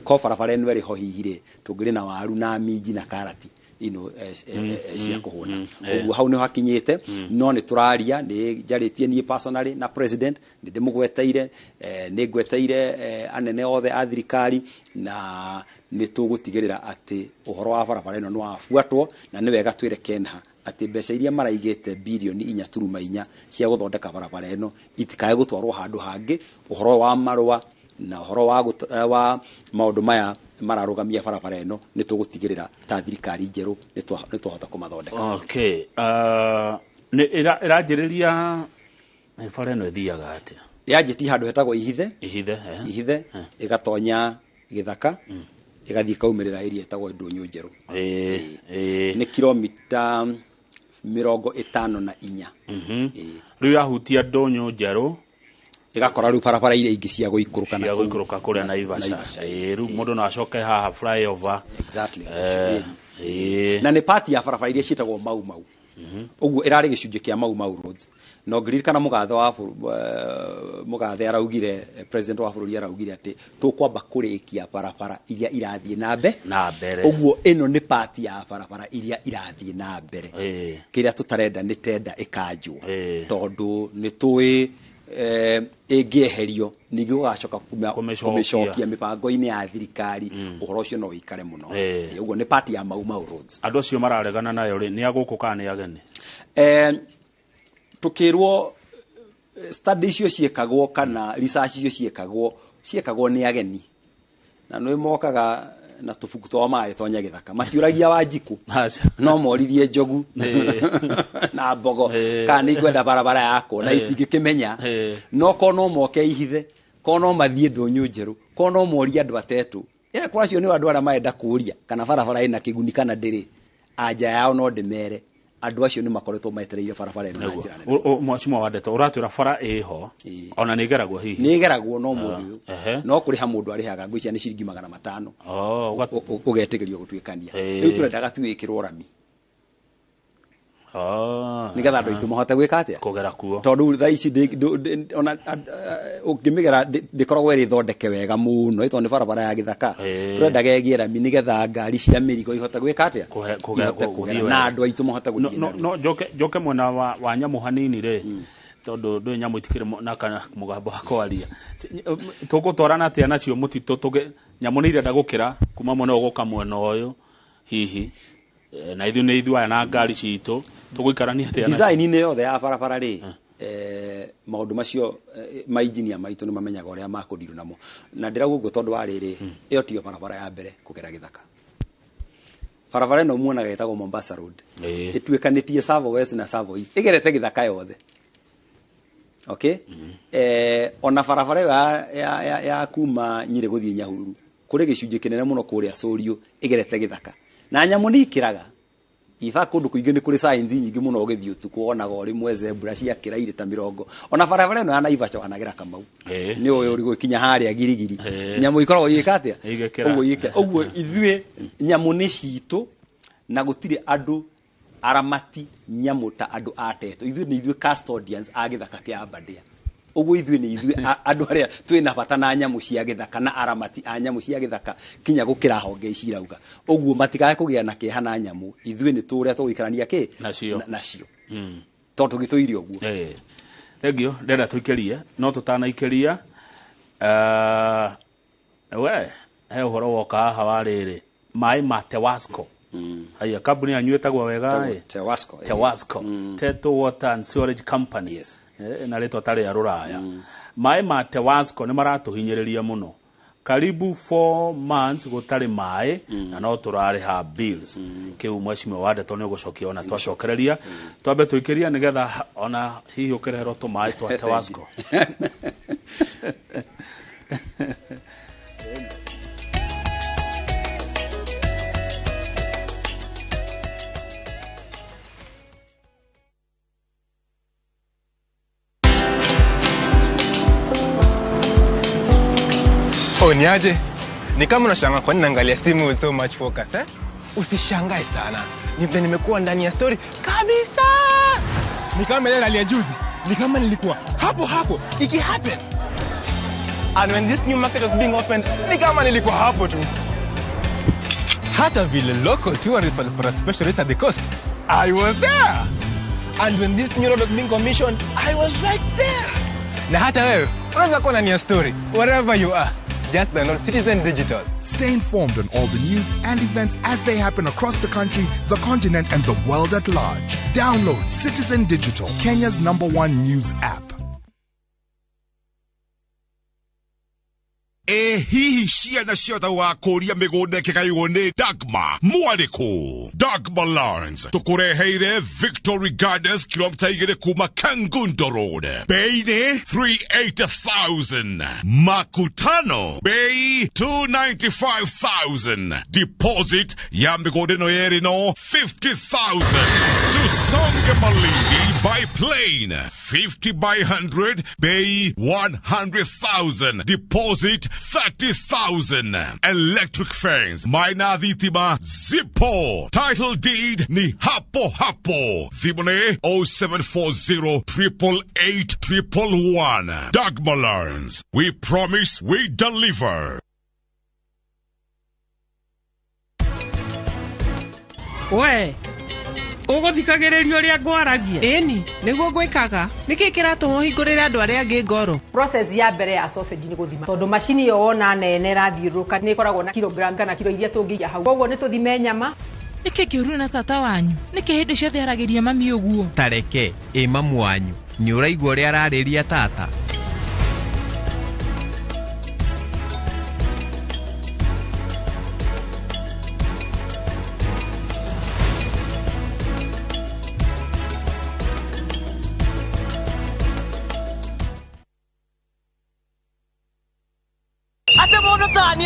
ko barabara ĩno ĩrĩ ho hihi rĩ, tũngĩrĩ na waru na minji na karati ino cia kũhũna. Ũguo hau nĩho hakinyĩte. No nĩ tũraria, nĩ njarĩtie niĩ personally na president, nĩ ndĩmũgweteire, nĩ ngweteire anene othe a thirikari, na nĩ tũgũtigĩrĩra atĩ ũhoro wa barabara ĩno nĩ wabuatwo, na nĩ wega twĩre Kenha atĩ mbeca iria maraigĩte birioni 4.4 cia gũthondeka barabara ĩno itikae gũtwarwo handũ hangĩ. Ũhoro wa marũa na ũhoro wa maũndũ maya mararũgamia barabara ĩno nĩ tũgũtigĩrĩra ta thirikari njerũ nĩ twahota kũmathondeka. Okay, nĩ ĩranjĩrĩria bara ĩno ĩthiaga atĩa? Yanjĩtie handũ hetagwo Ihithe. Ihithe, Ihithe ĩgatonya gĩthaka, ĩgathiĩ ĩkaumĩrĩra area ĩtagwo Ndũnyũ Njerũ. Nĩ kilomita 54. Rĩu yahutia Ndũnyũ Njerũ ĩgakora rĩu barabara iria ingĩ cia gũikũrũka na gũikũrũka kũrĩa Naivasha. Rĩu mũndũ no acoke haha flyover. Exactly. Na nĩ part ya barabara iria ciĩtagwo Mau Mau. Ũguo ĩrarĩ gĩcunjĩ kĩa Mau Mau Roads. Na ũngĩririkana mũgathe wa mũgathe araugire, president wa bũrũri araugire atĩ tũkwamba kũrĩkia barabara iria irathiĩ na mbere. Ũguo ĩno nĩ part ya barabara iria irathiĩ na mbere. Kĩrĩa tũtarenda nĩ tenda ĩkanjwo, tondũ nĩ tũĩ ĩngĩeherio ningĩ gũgacoka kũmĩcokia mĩbango-inĩ ya thirikari, ũhoro ũcio no ũikare mũno. Ũguo nĩ part ya Mau Mau Roads. Andũ acio mararegana nayo rĩ, nĩ a gũkũ kana nĩ ageni? Tũkĩrwo study icio ciĩkagwo kana research icio ciĩkagwo nĩ ageni, na nĩ mokaga na tũbuku twao magagĩtonya gĩthaka, matiũragia Wanjikũ no moririe Njogu na Mbogo kana nĩ ngwenda barabara yakwa na itingĩkĩmenya. No ko no moke Ihithe, ko no mathiĩ Ndũnyũ Njerũ, ko no morie andũ atetũ, kwa acio nĩ andũ arĩa marenda kũũria kana barabara ĩna kĩguni kana ndĩrĩ, anja yao no ndĩmere andũ acio nĩ makoretwo metereire barabara ĩno na njĩra nene. Mheshimiwa wa Ndeto, ũratwĩra bara ĩho ona nĩ ĩgeragwo hihi? Nĩ ĩgeragwo no mũthĩ ũyũ, no kũrĩha mũndũ arĩhaga ngwĩciria nĩ ciringi 500 ũgetĩkĩrio gũtuĩkania. Rĩu tũrendaga tu ĩkĩrwo rami nĩgetha andũ aitũ mahote gwĩka atĩa? Kũgera kuo. Tondũ thaa ici ona ũngĩmĩgera ndĩkoragwo ĩrĩ thondeke wega mũno, tondũ nĩ barabara ya gĩthaka. Tũrendaga ĩgĩe rami nĩgetha ngari cia mĩrigo ihote gwĩka atĩa? Ihote kũgera na andũ aitũ mahote gũthiĩ narua. No njoke mwena wa nyamũ hanini rĩ, tondũ ndũĩ nyamũ itikĩrĩ na kana mũgambo wa kwaria. Tũgũtwarana atĩa nacio mũtitũ? Nyamũ nĩ irenda gũkĩra kuma mwena ũyũ gũka mwena ũyũ hihi, na ithuĩ nĩ ithuĩ aya na ngari citũ tũgũikarania atĩa? Design-inĩ yothe ya barabara rĩ, maũndũ macio mainjinia maitũ nĩ mamenyaga ũrĩa makũndirwo namo, na ndĩrauga ũguo tondũ wa rĩrĩ, ĩyo tiyo barabara ya mbere kũgera gĩthaka. Barabara ĩno muonaga ĩtagwo Mombasa Road, ĩtuĩkanĩtie Tsavo West na Tsavo East, ĩgerete gĩthaka yothe. Okay? Ona barabara ĩyo ya kuma Nyĩrĩ gũthiĩ Nyahururu, kũrĩ gĩcunjĩ kĩnene mũno kũrĩa Cũriũ ĩgerete gĩthaka, na nyamũ nĩ ikĩraga. Iba kũndũ kũingĩ nĩ kũrĩ signs nyingĩ mũno ũgĩthiĩ ũtukũ wonaga o rĩmwe zebra ciakĩra irĩ ta 20. Ona barabara ĩno ya Naivasha wanagera Kamau, nĩ ũĩ ũrĩ gũkinya harĩa Girigiri, nyamũ ikoragwo igĩka atĩa? Ũguo igĩkĩra. Ũguo ithuĩ nyamũ nĩ citũ, na gũtirĩ andũ aramati nyamũ ta andũ a Teto. Ithuĩ nĩ ithuĩ custodians a gĩthaka kĩa Aberdare. Ũguo ithuĩ nĩ ithuĩ andũ arĩa twĩna bata na nyamũ cia gĩthaka na aramati a nyamũ cia gĩthaka kinya gũkĩra honge ici irauga. Ũguo matikae kũgĩa na kĩeha na nyamũ, ithuĩ nĩ tũrĩa tũgũikarania kĩ nacio, tondũ tũgĩtũire ũguo. Thengiũ, ndĩrenda tũikĩrie, no tũtanaikĩria we he ũhoro woka haha wa rĩrĩ, maĩ ma Tewasco. Haya, kambuni yanyu ĩtagwo wega ĩ? Tewasco. Tewasco. Teto Water and Sewerage Company. Yes. Na rĩtwa ta rĩa rũraya. Maĩ ma Tewasco nĩ maratũhinyĩrĩria mũno. Karibu 4 months gũtarĩ maĩ na no tũrarĩha bills. Kĩu mheshimiwa wa Ndeto nĩ ũgũcokia ona twacokereria. Twambe tũikĩria nĩgetha ona hihi ũkĩreherwo tũmaĩ twa Tewasco. Oh, niaje? Ni kama unashangaa kwa nini naangalia simu with so much focus, eh? Usishangae sana. Ni vile nimekuwa ndani ya story kabisa. Ni kama ile ya juzi. Ni kama nilikuwa hapo hapo iki happen. And when this new market was being opened, ni kama nilikuwa hapo tu. Hata vile local tourists walipata special rate at the coast, I was there. And when this new road was being commissioned, I was right there. Na hata wewe unaweza kuwa ndani ya story wherever you are. Just download Citizen Digital. Stay informed on all the news and events as they happen across the country, the continent, and the world at large. Download Citizen Digital, Kenya's #1 news app. Ĩ hihi ciana ciothe gũgakũria mĩgũnda ĩkĩgaywo nĩ Dagma mwarĩkũ? Dagma Lands tũkũreheire Victory Gardens kilomita 2 kuma Kangundo Road. Bei nĩ 380,000. Makutano bei 295,000. Deposit ya mĩgũnda ĩno yerĩ no 50,000. Tusonge Malindi by plane 50 by 100 bei 100,000. Deposit 30,000. Electric fence maina thitima zipo. Title deed ni hapo hapo. Thimũ nĩ 0740 888 111. Dagma Lands. We promise, we deliver. We ũgũthikagĩrĩria ũrĩa ngwaragia? Ĩni, nĩguo ngwĩkaga. Nĩkĩ kĩratũma ũhingũrĩre andũ arĩa angĩ ngoro? Process ya mbere ya sausage nĩ gũthima, tondũ macini ĩyo wona nene ĩrathiũrũrũka nĩ ĩkoragwo na kilogram kana kilo iria tũngĩiya hau, koguo nĩ tũthime nyama. Nĩkĩ kĩũru na tata wanyu? Nĩkĩ hĩndĩ ciothe aragĩria mami ũguo? Tareke ĩ mamu wanyu, nĩ ũraigua ũrĩa ararĩria tata?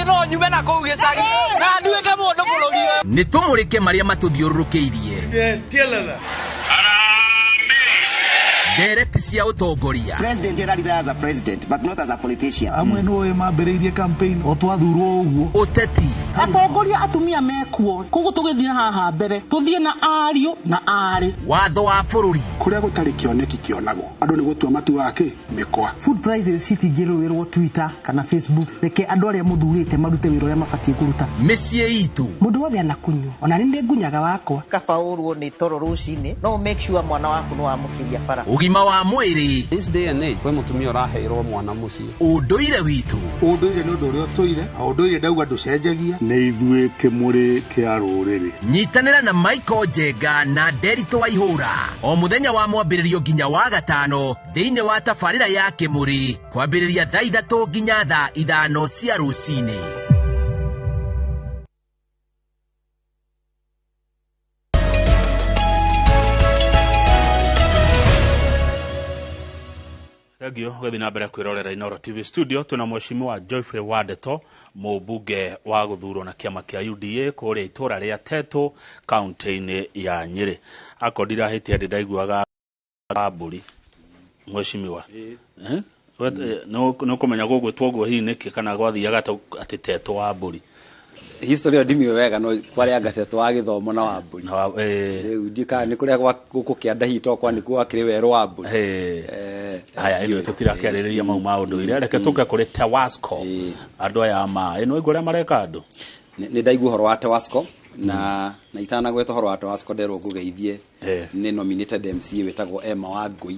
No nyume na kũu gĩcagi na nduĩke mũndũ bũrũri ũyũ. Nĩ tũmũrĩke marĩa matũthiũrũrũkĩirie. Ndereti cia ũtongoria. President ararira as a president but not as a politician. Amwe nĩwe mambĩrĩirie campaign o twathurwo ũguo. Ũteti. Atongoria atumia mekuo, koguo tũgĩthiĩ haha mbere tũthiĩ na ariũ na aarĩ. Watho wa bũrũri. Kũrĩa gũtarĩ kĩoneki kĩonagwo andũ nĩ gũtua matuaga kĩ mĩkwa. Food prices citingĩrũĩrwo Twitter kana Facebook. Reke andũ arĩa mũthurĩte marute wĩra ũrĩa mabatiĩ kũruta. Mĩciĩ itũ. Mũndũ wothe anakunywo, ona nĩ ngunyaga wakwa. Kaba ũrwo nĩ toro rũcinĩ, no make sure mwana waku nĩ wamũkĩria bara. Ũgima wa mwĩrĩ. This day and age, kwĩ mũtumia ũraheirwo mwana mũciĩ. Ũndũire witũ. Ũndũire nĩ ũndũ ũrĩa ũtũire, na ũndũire ndauga ndũcenjagia. Nĩ ithuĩ kĩmũrĩ kĩa rũrĩrĩ. Nyitanĩra na Michael Njenga na Nderitu Waihũra o mũthenya wa mwambĩrĩrio nginya wa gatano thĩinĩ wa tabarĩra ya Kĩmũrĩ kwambĩrĩria thaa 3 nginya thaa 5 cia rũcinĩ. Thengio gũthiĩ na mbere kwĩrorera Inooro TV studio twĩna mheshimiwa Geoffrey Wandeto, mũmbunge wa gũthurwo na kĩama kĩa UDA kũrĩa itũra rĩa Tetu kaunti-inĩ ya Nyĩrĩ. Akorwo ndirahĩtia ndĩ ndaiguaga mbũri mheshimiwa, nĩ ũkũmenya gũgwĩtwo ũguo hihi nĩkĩ kana gwathiaga atĩ Tetu wa mbũri? History ĩyo ndimĩũĩ wega no kwarĩ anga Tetu wa gĩthomo na wa mbũri. Rĩu ndiũĩ kana nĩ kũrĩa gũkũ kĩanda hihi to kwa nĩkuo gwakĩrĩ werũ wa mbũri. Haya, ĩno tũtirakĩarĩrĩria mau ma ũndũire, reke tũke kũrĩ Tewasco. Andũ aya ma ĩno waigua ũrĩa mareka andũ? Nĩ ndaigua ũhoro wa Tewasco na itanagweta ũhoro wa Tewasco nderwo ngũgeithie nĩ nominated MCA wĩtagwo Emma Wangũi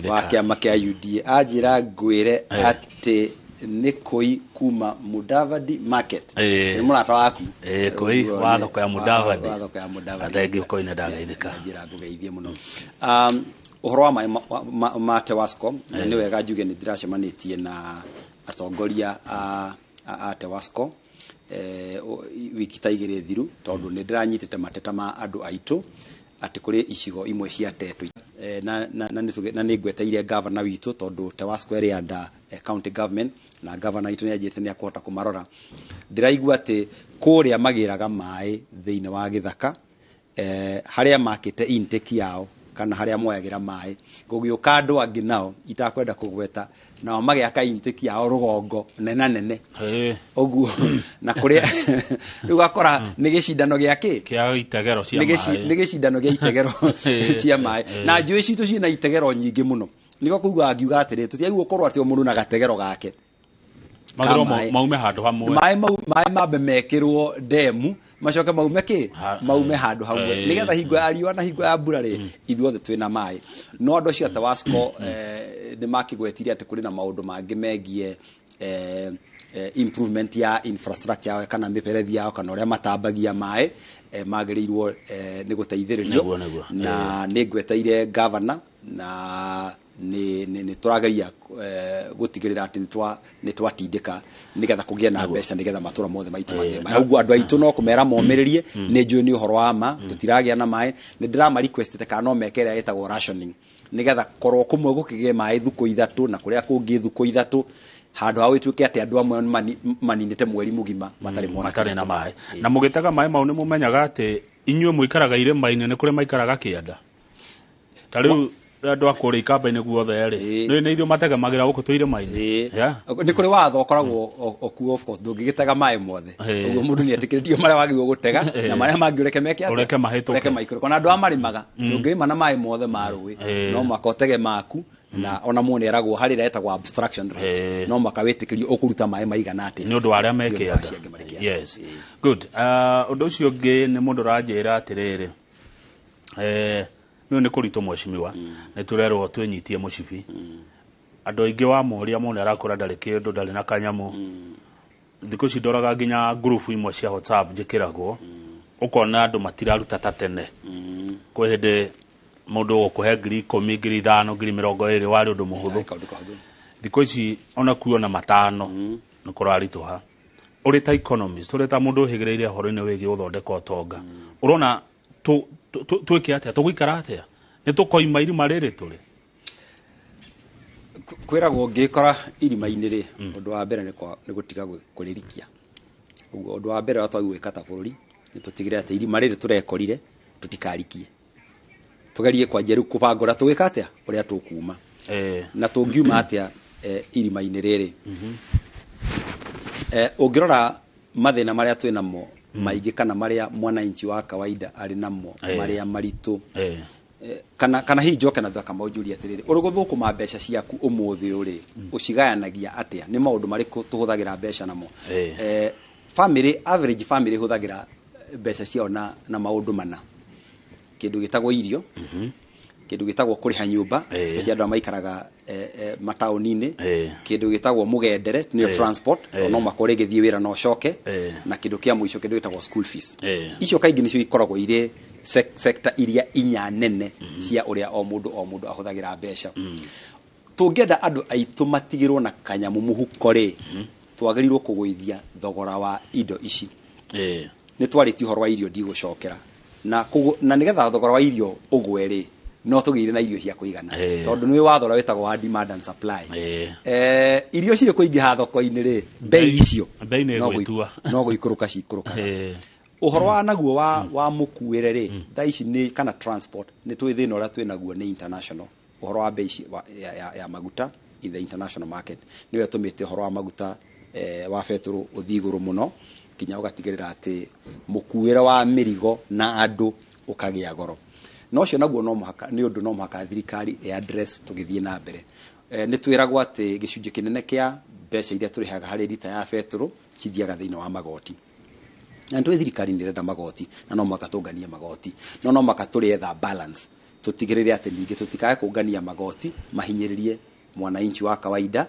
wa kĩama kĩa UDA. Anjĩra ngwĩre atĩ nĩ kũi kuma Mudavadi Market. Nĩ mũrata waku. Kũi wa thoko ya Mudavadi. Wa thoko ya Mudavadi. Thengio kũi nĩ ndageithĩka. Njĩra ngũgeithie mũno. Ũhoro wa maĩ ma Tewasco na nĩ wega njuge nĩ ndĩracemanĩtie na atongoria a Tewasco wiki ta 2 thiru tondũ nĩ ndĩranyitĩte mateta ma andũ aitũ atĩ kũrĩ icigo imwe cia Tetu na nĩ ngweteire governor witũ tondũ Tewasco ĩrĩ under county government na governor witũ nĩ anjĩrĩte nĩ akũhota kũmarora. Ndĩraigua atĩ kũrĩa magĩraga maĩ thĩinĩ wa gĩthaka harĩa makĩte intake yao kana harĩa moyagĩra maĩ gũgĩũka andũ angĩ nao itakwenda kũgweta nao magĩaka intake yao rũgongo nena nene ũguo na kũrĩa rĩu ũgakora nĩ gĩcindano gĩa kĩ kĩa itegero cia maĩ, nĩ gĩcindano gĩa itegero cia maĩ na njũĩ citũ ciĩna itegero nyingĩ mũno. Nĩko kũigua ngiuga atĩrĩ tũtiagĩrĩirwo gũkorwo atĩ o mũndũ na gategero gake maume handũ hamwe, maĩ mambe mekĩrwo ndemu macoke maume kĩ maume handũ hamwe nĩgetha hingo ya riũa na hingo ya mbura rĩ ithuothe twĩna maĩ. No andũ acio a Tewasco nĩ makĩgwetire atĩ kũrĩ na maũndũ mangĩ megiĩ improvement ya infrastructure yao kana mĩberethi yao kana ũrĩa matambagia maĩ magĩrĩirwo nĩ gũteithĩrĩrio na nĩ ngweteire governor Na nĩ tũrageria gũtigĩrĩra atĩ nĩ twatindĩka nĩgetha kũgĩe na mbeca nĩgetha matũra mothe maitũ magĩe maĩ. Ũguo andũ aitũ no kũmera momĩrĩrie, nĩ njũĩ nĩ ũhoro wa ma tũtiragĩa na maĩ. Nĩ ndĩrama request kana no meke ĩrĩa ĩtagwo rationing, nĩgetha korwo kũmwe gũkĩgĩe maĩ thukũ 3 na kũrĩa kũngĩ thukũ 3, handũ ha gũtuĩke atĩ andũ amwe maninĩte mweri mũgima matarĩ mona matarĩ na maĩ. Na mũgĩtega maĩ mau nĩ mũmenyaga atĩ inyuĩ mũikaraga irĩma-inĩ, nĩ kũrĩ maikaraga kĩanda. Ta rĩu andũ a kũrĩa ikamba-inĩ guothe rĩ, nĩ ithuĩ mategemagĩra gũkũ twĩ irĩma-inĩ. Nĩ kũrĩ watho ũkoragwo okuo, of course ndũngĩgĩtega maĩ mothe. Ũguo mũndũ nĩ etĩkĩrĩtio marĩa wagĩrĩirwo gũtega na marĩa mangĩ ũreke meke atĩa, ũreke mahĩtũke, ũreke maikũrũke. Ona andũ a marĩmaga, ndũngĩrĩma na maĩ mothe ma rũĩ, no mũhaka ũtege maku. Na ona mũndũ nĩeragwo harĩ ĩrĩa ĩtagwo abstraction rate, no mũhaka wĩtĩkĩrio ũkũruta maĩ maigana atĩa nĩ ũndũ wa arĩa me kĩanda. Yes, good. Ũndũ ũcio ũngĩ nĩ mũndũ ũranjĩra atĩrĩrĩ, nĩ nĩ kũritũ mheshimiwa, nĩ tũrerwo twĩnyitie mũcibi. Andũ aingĩ wa moria mũndũ arakũra ndarĩ kĩndũ, ndarĩ na kanyamũ. Thikũ ici ndoraga nginya ngurubu imwe cia WhatsApp njĩkĩragwo, ũkona andũ matiraruta ta tene. Kwĩ hĩndĩ mũndũ ũgũkũhe 10,000, 5,000, 20,000 warĩ ũndũ mũhũthũ. Thikũ ici ona kuona 5 nĩ kũraritũha. Ũrĩ ta economist, ũrĩ ta mũndũ ũhĩgĩrĩire ũhoro-inĩ wĩgiĩ gũthondeka ũtonga, ũrona twĩke atĩa, tũgũikara atĩa, nĩ tũkoima irima rĩrĩ tũrĩ? Kwĩragwo ũngĩkora irima-inĩ rĩ, ũndũ wa mbere nĩ gũtiga kũrĩrikia. Ũguo ũndũ wa mbere ũrĩa twagĩrĩirwo gwĩka ta bũrũri nĩ tũtigĩrĩre atĩ irima rĩrĩ tũrekorire tũtikarikie. Tũgerie kwanjia rĩu kũbanga ũrĩa tũgwĩka atĩa, ũrĩa tũkuma. Na tũngiuma atĩa irima-inĩ rĩrĩ. Ũngĩrora mathĩna marĩa twĩ namo maingĩ kana marĩa mwananchi wa kawaida arĩ namo, marĩa maritũ, kana hihi njoke na thutha kama ũnjũrie atĩrĩrĩ, ũrĩ gũthũkũma mbeca ciaku ũmũthĩ ũrĩ, ũcigayanagia atĩa? Nĩ maũndũ marĩkũ tũhũthagĩra mbeca namo? Family, average family hũthagĩra mbeca ciao na maũndũ mana. Kĩndũ gĩtagwo irio, kĩndũ gĩtagwo kũrĩha nyũmba, especially andũ arĩa maikaraga mataũni-inĩ, kĩndũ gĩtagwo mũgendere, nĩyo transport, no makore gĩthiĩ wĩra no coke, na kĩndũ kĩa mũico kĩndũ gĩtagwo school fees. Icio kaingĩ nĩcio ikoragwo irĩ sector iria inya nene cia ũrĩa o mũndũ ahũthagĩra mbeca. Tũngĩenda andũ aitũ matigĩrwo na kanyamũ mũhuko rĩ, twagĩrĩirwo kũgũithia thogora wa indo ici. Nĩ twarĩtie ũhoro wa irio ndigũcokera. Na nĩgetha thogora wa irio ũgwe rĩ, no tũgĩire na irio cia kũigana, tondũ nĩ watho ũrĩa wĩtagwo wa demand and supply. Irio cirĩ kũingĩha thoko-inĩ rĩ, bei icio no gũikũrũka cikũrũkaga. Ũhoro wa naguo wa mũkuĩre rĩ, thaa ici nĩ kana transport, nĩ tũĩ thĩna ũrĩa twĩ naguo nĩ international. Ũhoro wa bei ya maguta in the international market nĩwe ĩtũmĩte ũhoro wa maguta wa betũrũ ũthiĩ igũrũ mũno, nginya ũgatigĩrĩra atĩ mũkuĩre wa mĩrigo na andũ ũkagĩa goro. No ũcio naguo no mũhaka, nĩ ũndũ no mũhaka thirikari ĩ address tũgĩthiĩ na mbere. Nĩ twĩragwo atĩ gĩcunjĩ kĩnene kĩa mbeca iria tũrĩhaga harĩ rita ya betũrũ cithiaga thĩinĩ wa magoti. Na nĩ tũĩ thirikari nĩ ĩrenda magoti, na no mũhaka tũnganie magoti, no mũhaka tũrĩetha balance, tũtigĩrĩre atĩ ningĩ tũtikae kũngania magoti mahinyĩrĩrie mwananchi wa kawaida.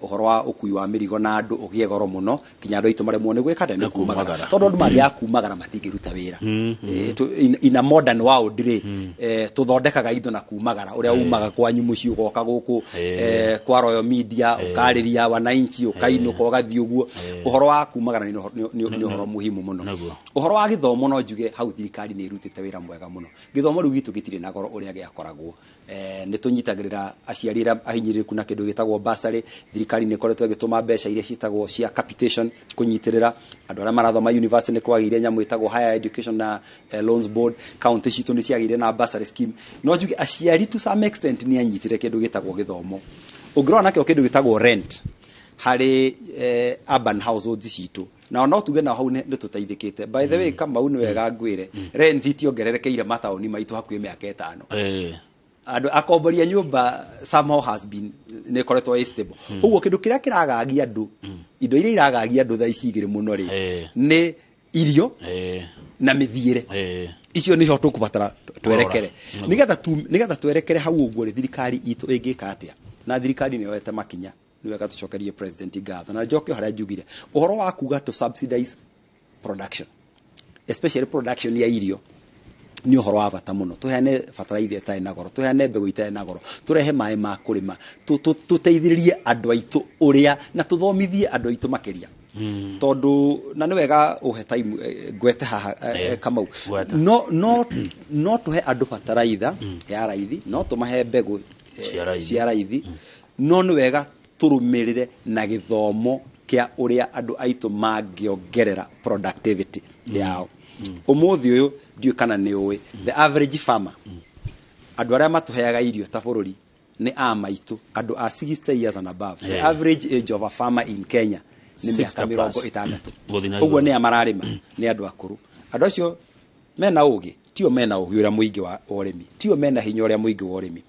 Ũhoro wa ũkui wa mĩrigo na andũ ũgĩe goro mũno nginya andũ aitũ maremwo nĩ gwĩka atĩa, nĩ kumagara, tondũ andũ mangĩaga kumagara matingĩruta wĩra. In a modern world rĩ, tũthondekaga indo na kumagara, ũrĩa umaga kwanyu mũciĩ ũgoka gũkũ kwa Royal Media, ũkarĩria wananchi, ũkainũka ũgathiĩ ũguo. Ũhoro wa kumagara nĩ ũhoro muhimu mũno. Ũhoro wa gĩthomo no njuge hau thirikari nĩ ĩrutĩte wĩra mwega mũno. Gĩthomo rĩu gitũ gĩtirĩ na goro ũrĩa gĩakoragwo. Nĩ tũnyitagĩrĩra aciari arĩa ahinyĩrĩrĩku na kĩndũ gĩtagwo bursary. Thirikari nĩ ĩkoretwo ĩgĩtũma mbeca iria ciĩtagwo cia capitation kũnyitĩrĩra andũ arĩa marathoma university. Nĩ kwagĩire nyamũ ĩtagwo higher education na loans board. County citũ nĩ ciagĩire na bursary scheme. No njuge aciari to some extent nĩ anyitire kĩndũ gĩtagwo gĩthomo. Ũngĩrora nakĩo kĩndũ gĩtagwo rent harĩ urban households citũ, na no tuge na hau nĩ tũteithĩkĩte. By the way, Kamau nĩ wega ngwĩre, rent itiongererekeire mataũni maitũ hakuhĩ mĩaka 5. Andũ akomboria nyũmba somehow has been nĩ ĩkoretwo ĩ stable. Ũguo kĩndũ kĩrĩa kĩragagia andũ, indo iria iragagia andũ thaa ici igĩrĩ mũno rĩ, nĩ irio na mĩthiĩre. Icio nĩho tũkũbatara twerekere. Nĩgetha twerekere hau ũguo rĩ, thirikari itũ ĩngĩka atĩa? Na thirikari nĩ yoete makinya, nĩ wega tũcokerie president ngatho. Na njoke harĩa njugire ũhoro wa kuga to subsidize production, especially production ya irio. Nĩ ũhoro wa bata mũno tũheane bataraitha ĩtarĩ na goro, tũheane mbegũ itarĩ na goro, tũrehe maĩ ma kũrĩma, tũteithĩrĩrie andũ aitũ ũrĩa na tũthomithie andũ aitũ makĩria, tondũ na nĩ wega ũhe time ngwete haha Kamau. Gweta. No tũhe andũ bataraitha ya raithi, no tũmahe mbegũ cia raithi. Cia raithi, no nĩ wega tũrũmĩrĩre na gĩthomo kĩa ũrĩa andũ aitũ mangĩongerera productivity yao. Ũmũthĩ ũyũ ndiũĩ kana nĩ ũĩ, the average farmer, andũ arĩa matũheaga irio ta bũrũri nĩ a maitũ, andũ a 60 years and above. The average age of a farmer in Kenya nĩ 60 mĩaka 60 plus. 60. Gũthiĩ na Ũguo igũrũ. nĩ a mararĩma nĩ andũ akũrũ. Andũ acio mena ũgĩ, tio mena ũgĩ ũrĩa mũingĩ wa ũrĩmi, tio mena hinya ũrĩa mũingĩ wa ũrĩmi.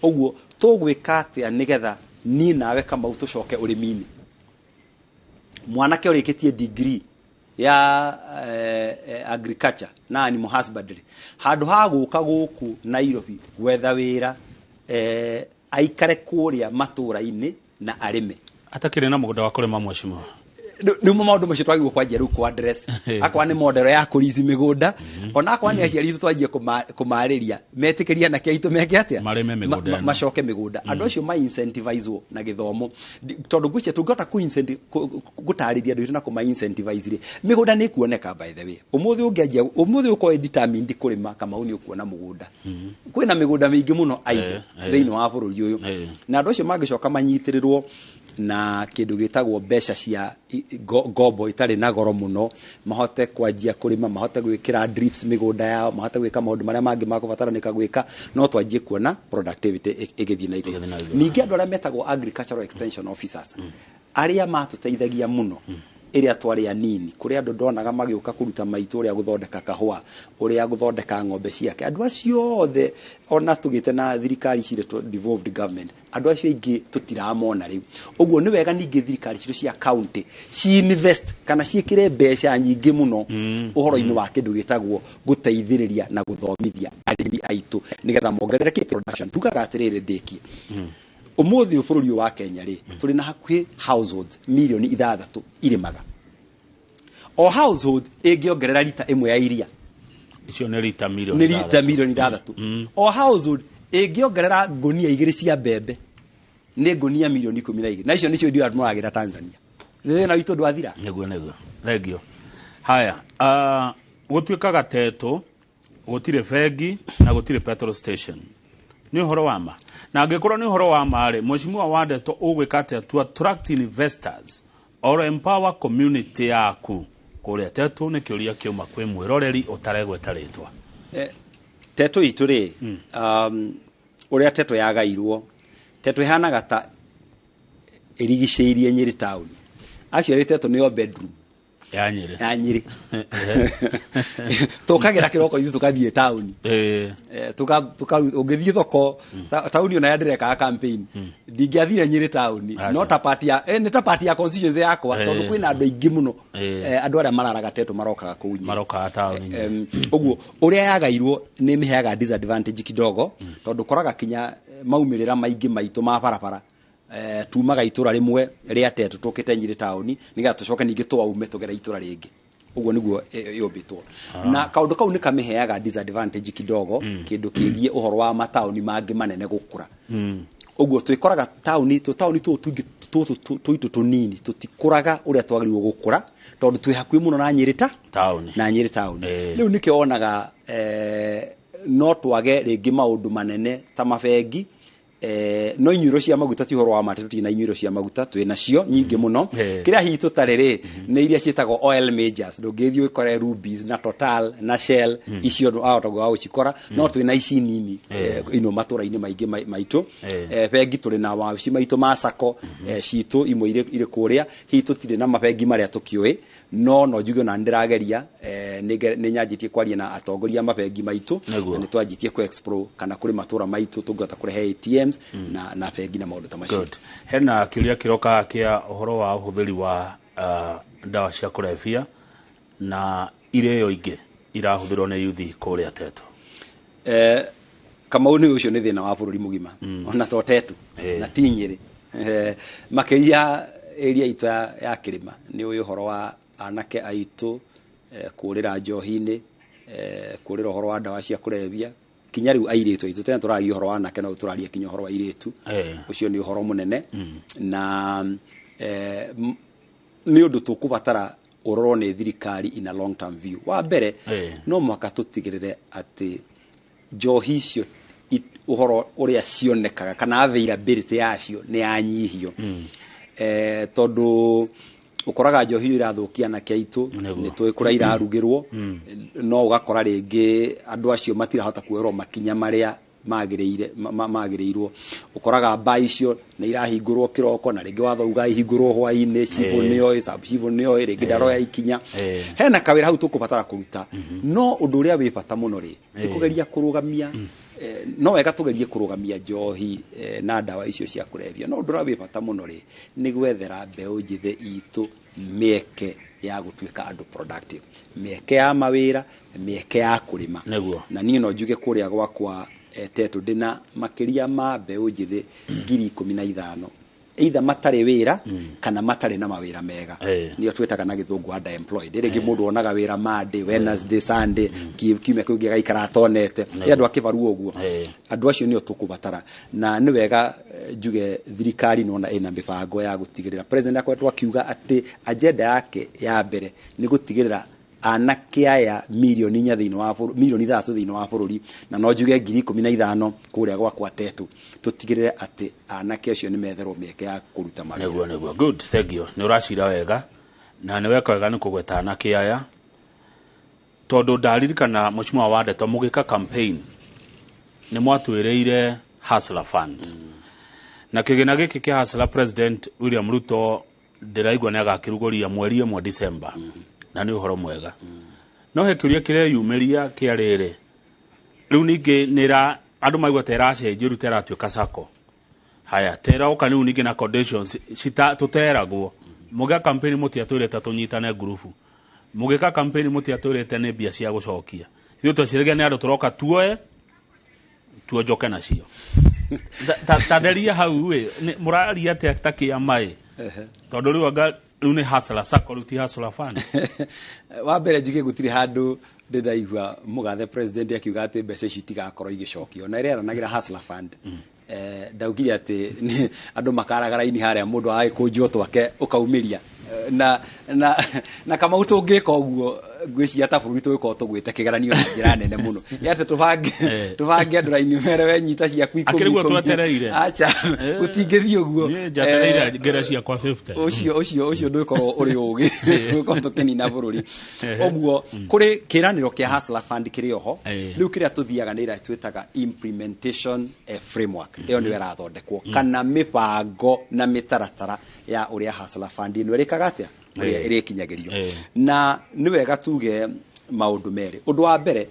Ũguo tũgwĩka atĩa nĩgetha niĩ nawe Kamau tũcoke ũrĩmi-inĩ? Mwanake ũrĩkĩtie degree ya agriculture na animal husbandry, handũ ha gũka gũkũ Nairobi gwetha wĩra, aikare kũrĩa matũra-inĩ na arĩme. Atakĩrĩ na mũgũnda wa kũrĩma, mheshimiwa. Nĩmo maũndũ macio twagĩrĩirwo kwanjia rĩu kũ address. Akorwo nĩ model ya kũrici mĩgũnda, ona akorwo nĩ aciari itũ, twanjie kũmarĩria metĩkĩrie anake aitũ meke atĩa? Marĩme mĩgũnda ĩno. Macoke mĩgũnda. Andũ acio ma incentivizwo na gĩthomo. Tondũ ngwĩciria tũngĩhota gũtarĩria andũ aitũ na kũma incentivize rĩ, mĩgũnda nĩ ĩkuoneka. By the way, ũmũthĩ ũngĩanjia, ũmũthĩ ũkorwo determined kũrĩma, Kamau, nĩ ũkuona mũgũnda. Kwĩna mĩgũnda mĩingĩ mũno idle thĩinĩ wa bũrũri ũyũ. Na andũ acio mangĩcoka manyitĩrĩrwo na kĩndũ gĩtagwo mbeca cia ngombo itarĩ na goro mũno, mahote kwanjia kũrĩma, mahote gwĩkĩra drips mĩgũnda yao, mahote gwĩka maũndũ marĩa mangĩ makũbataranĩka gwĩka, no twanjie kuona productivity ĩgĩthiĩ na igũrũ. Ĩgĩthiĩ na igũrũ. Ningĩ andũ arĩa metagwo agricultural extension officers, arĩa matũteithagia mũno ĩrĩa twarĩ anini, kũrĩ andũ ndonaga magĩũka kũruta maitũ ũrĩa gũthondeka kahũa, ũrĩa gũthondeka ng'ombe ciake. Andũ acio othe, ona tũgĩte na thirikari ciretwo devolved government, andũ acio aingĩ tũtiramona rĩu. Ũguo nĩ wega ningĩ thirikari citũ cia county ci invest kana ciĩkĩre mbeca nyingĩ mũno ũhoro-inĩ wa kĩndũ gĩtagwo gũteithĩrĩria na gũthomithia arĩmi aitũ nĩgetha mongerere kĩ production. Tugaga atĩrĩrĩ, ndĩkie, ũmũthĩ ũyũ bũrũri ũyũ wa Kenya rĩ, tũrĩ na hakuhĩ households 6 milioni irĩmaga. O household ĩngĩongerera rita 1 ya iria, Icio nĩ rita milioni nĩ rita 6. 6 milioni. O household ĩngĩongerera ngũnia 2 cia mbembe, nĩ ngũnia 12 milioni, na icio nĩcio irio mũragĩra Tanzania. Thĩna witũ ndwathira. Nĩguo, thengio. Haya, gũtuĩkaga Tetũ gũtirĩ bengi na gũtirĩ petrol station, nĩ ũhoro wa ma? Na angĩkorwo nĩ ũhoro wa ma rĩ, mheshimiwa wa Ndeto, ũgwĩka atĩa to attract investors or empower community yaku kũrĩa Tetũ? Nĩ kĩũria kĩuma kwĩ mwĩroreri ũtaregweta rĩtwa. Tetũ itũ rĩ, ũrĩa Tetũ yagairwo, Tetũ ĩhanaga ta ĩrigicĩirie Nyĩrĩ taũni. Actually Tetũ nĩyo bedroom ya Nyĩrĩ. Ya Nyĩrĩ. Tũkagĩra kĩroko ithuĩ tũkathiĩ taũni. Ũngĩthiĩ thoko taũni, ona ndĩrekaga campaign, ndingĩathire Nyĩrĩ taũni. Aca. No ta part ya nĩ ta part ya constituency yakwa, tondũ kwĩna andũ aingĩ mũno. Andũ arĩa mararaga Tetũ marokaga kũu Nyĩrĩ. Marokaga taũni. Ũguo ũrĩa yagairwo nĩ mĩheaga disadvantage kidogo, tondũ koraga kinya maumĩrĩra maingĩ maitũ ma barabara, tumaga itũra rĩmwe rĩa Tetũ tũkĩte Nyĩrĩ taũni nĩgetha tũcoke ningĩ twaume tũgere itũra rĩngĩ. Ũguo nĩguo yũmbĩtwo, na kaũndũ kau nĩ kamĩheaga disadvantage kidogo, kĩndũ kĩgiĩ ũhoro wa mataũni mangĩ manene gũkũra. Ũguo twĩkoraga taũni, tũtaũni tũtũ tũingĩ tũtũ tũitũ tũnini tũtikũraga ũrĩa twagĩrĩirwo gũkũra, tondũ twĩ hakuhĩ mũno na Nyĩrĩ ta taũni. Na Nyĩrĩ taũni. Rĩu nĩkĩo wonaga no twage rĩngĩ maũndũ manene ta mabengi, no inyuĩro cia maguta ti ũhoro wa ma atĩ tũtirĩ na inyuĩro cia maguta, twĩ nacio nyingĩ mũno. Kĩrĩa hihi tũtarĩ rĩ, nĩ iria ciĩtagwo oil majors. Ndũngĩthiĩ ũkore Rubis na Total na Shell, icio wahota kwaga gũcikora, no twĩ na ici nini ino matũra-inĩ maingĩ maitũ. Bengi tũrĩ na wabici maitũ ma sacco citũ imwe irĩ kũrĩa. Hihi tũtirĩ na mabengi marĩa tũkĩũĩ, no njuge ona nĩndĩrageria, nĩ nyanjĩtie kwaria na atongoria a mabengi maitũ, na nĩ twanjĩtie ku explore kana kũrĩ matũra maitũ tũngĩhota kũrehe ATMs na bengi na maũndũ ta macio. Good. Hena kĩũria kĩroka kĩa ũhoro wa ũhũthĩri wa ndawa cia kũrebia na irĩo ingĩ irahũthĩrwo nĩ yuthi kũrĩa Tetũ. Kamau, nĩ ũcio nĩ thĩna wa bũrũri mũgima, ona to Tetu na ti Nyĩrĩ. Makĩria area itũ ya kĩrĩma, nĩ ũyũ ũhoro wa anake aitũ kũrĩra njohi-inĩ. Kũrĩra ũhoro wa ndawa cia kũrebia kinya rĩu airĩtu aitũ tene tũraria ũhoro wa anake no tũraria kinya ũhoro wa airĩtu. Ũcio nĩ ũhoro mũnene na nĩ ũndũ tũkũbatara ũrorwo nĩ thirikari in a long term view. Wa mbere, no mũhaka tũtigĩrĩre atĩ njohi icio ũhoro ũrĩa cionekaga kana availability yacio nĩ yanyihio, tondũ ũkoraga njohi ĩyo irathũkia anake aitũ. Nĩ tũĩ kũrĩa irarugĩrwo, no ũgakora rĩngĩ andũ acio matirahota kuoerwo makinya marĩa magĩrĩire magĩrĩirwo. Ũkoraga mbaa icio nĩ irahingũrwo kĩroko na rĩngĩ watho uga ihingũrwo hwainĩ. Cibũ nĩoĩ, sub cibũ nĩoĩ, rĩngĩ ndaroya ikinya. Hena kawĩra hau tũkũbatara kũruta, no ũndũ ũrĩa wĩ bata mũno rĩ, ti kũgeria kũrũgamia, no wega tũgerie kũrũgamia njohi na ndawa icio cia kũrebia, no ũndũ ũrĩa wĩ bata mũno rĩ, nĩ gwethera mbeũ njĩthĩ itũ mĩeke ya gũtuĩka andũ productive, mĩeke ya mawĩra, mĩeke ya kũrĩma. Na niĩ no njuge kũrĩa gwakwa Tetu ndĩna makĩria ma mbeũ njĩthĩ 15,000 either matarĩ wĩra kana matarĩ na mawĩra mega, nĩo twĩtaga na gĩthũngũ underemployed. Rĩngĩ mũndũ onaga wĩra Monday, Wednesday, Sunday, kiumia kĩu kĩngĩ agaikara atonete. Nĩ andũ a kĩbarua ũguo. Andũ acio nĩo tũkũbatara, na nĩ wega njuge thirikari nona ĩna mĩbango ya gũtigĩrĩra. President akoretwo akiuga atĩ agenda yake ya mbere nĩ gũtigĩrĩra anake aya 4 million thĩinĩ wa bũrũri, 3 million thĩinĩ wa bũrũri, na no njuge 15,000 kũrĩa gwakwa Tetu, tũtigĩrĩre atĩ anake acio nĩ metherwo mĩeke ya kũruta mawĩra. Nĩguo, good, thank you. Nĩ ũracira wega na nĩ weka wega nĩ kũgweta anake aya, tondũ ndaririkana mũcimwa wa ndeto mũgĩka campaign nĩ mwatwĩrĩire Hustler Fund, na kĩgĩna gĩkĩ kĩa Hustler, President William Ruto ndĩraigua nĩ agakĩrugũria mweri 1 December, na nĩ ũhoro mwega. No he kĩũria kĩreyumĩria kĩa rĩrĩ, rĩu ningĩ nĩra andũ maigua ta ĩracenjio, rĩu ta ĩratuĩka sacco, haya tera ũka rĩu ningĩ na conditions cita tũteragwo. Mũgĩka campaign mũtiatwĩrĩte tũnyitane ngurubu, mũgĩka campaign mũtiatwĩrĩte nĩ mbia cia gũcokia. Ithuĩ tweciragia nĩ andũ tũroka tuoe tuonjoke nacio. Ta theria hau ĩ, mũraria atĩa ta kĩama ĩ, tondũ rĩu anga rĩu nĩ Hustler Sacco, rĩu ti Hustler Fund? Wa mbere njuge gũtirĩ handũ ndĩraigua mũgathe president akiuga atĩ mbeca ici itigakorwo igĩcokio, na ĩrĩa aranagĩra Hustler Fund, ndaugire atĩ andũ makaraga raini harĩa mũndũ agagĩkũnjwo twake ũkaumĩria. Na Kamau, tũngĩka ũguo ngwĩciria ta bũrũri tũgĩkorwo tũgwĩte kĩgeranio na njĩra nene mũno, nĩ atĩ tũbange tũbange andũ raini mere we nyita ciaku 10. Akĩrĩ guo 10. Twetereire. Acha, gũtingĩthiĩ ũguo. Niĩ njetereire ngere ciakwa 50. Ũcio ndũgĩkorwo ũrĩ ũgĩ ndũgĩkorwo tũkĩnina bũrũri ũguo. Kũrĩ kĩranĩro kĩa Hustler Fund kĩrĩ oho. Rĩu kĩrĩa tũthiaga nĩ ĩrĩa twĩtaga implementation framework, ĩyo nĩyo ĩrathondekwo, kana mĩbango na mĩtaratara ya ũrĩa Hustler Fund ĩno ĩrĩkaga atĩa, ũrĩa ĩrĩkinyagĩrio. Na nĩ wega tuge maũndũ merĩ. Ũndũ wa mbere,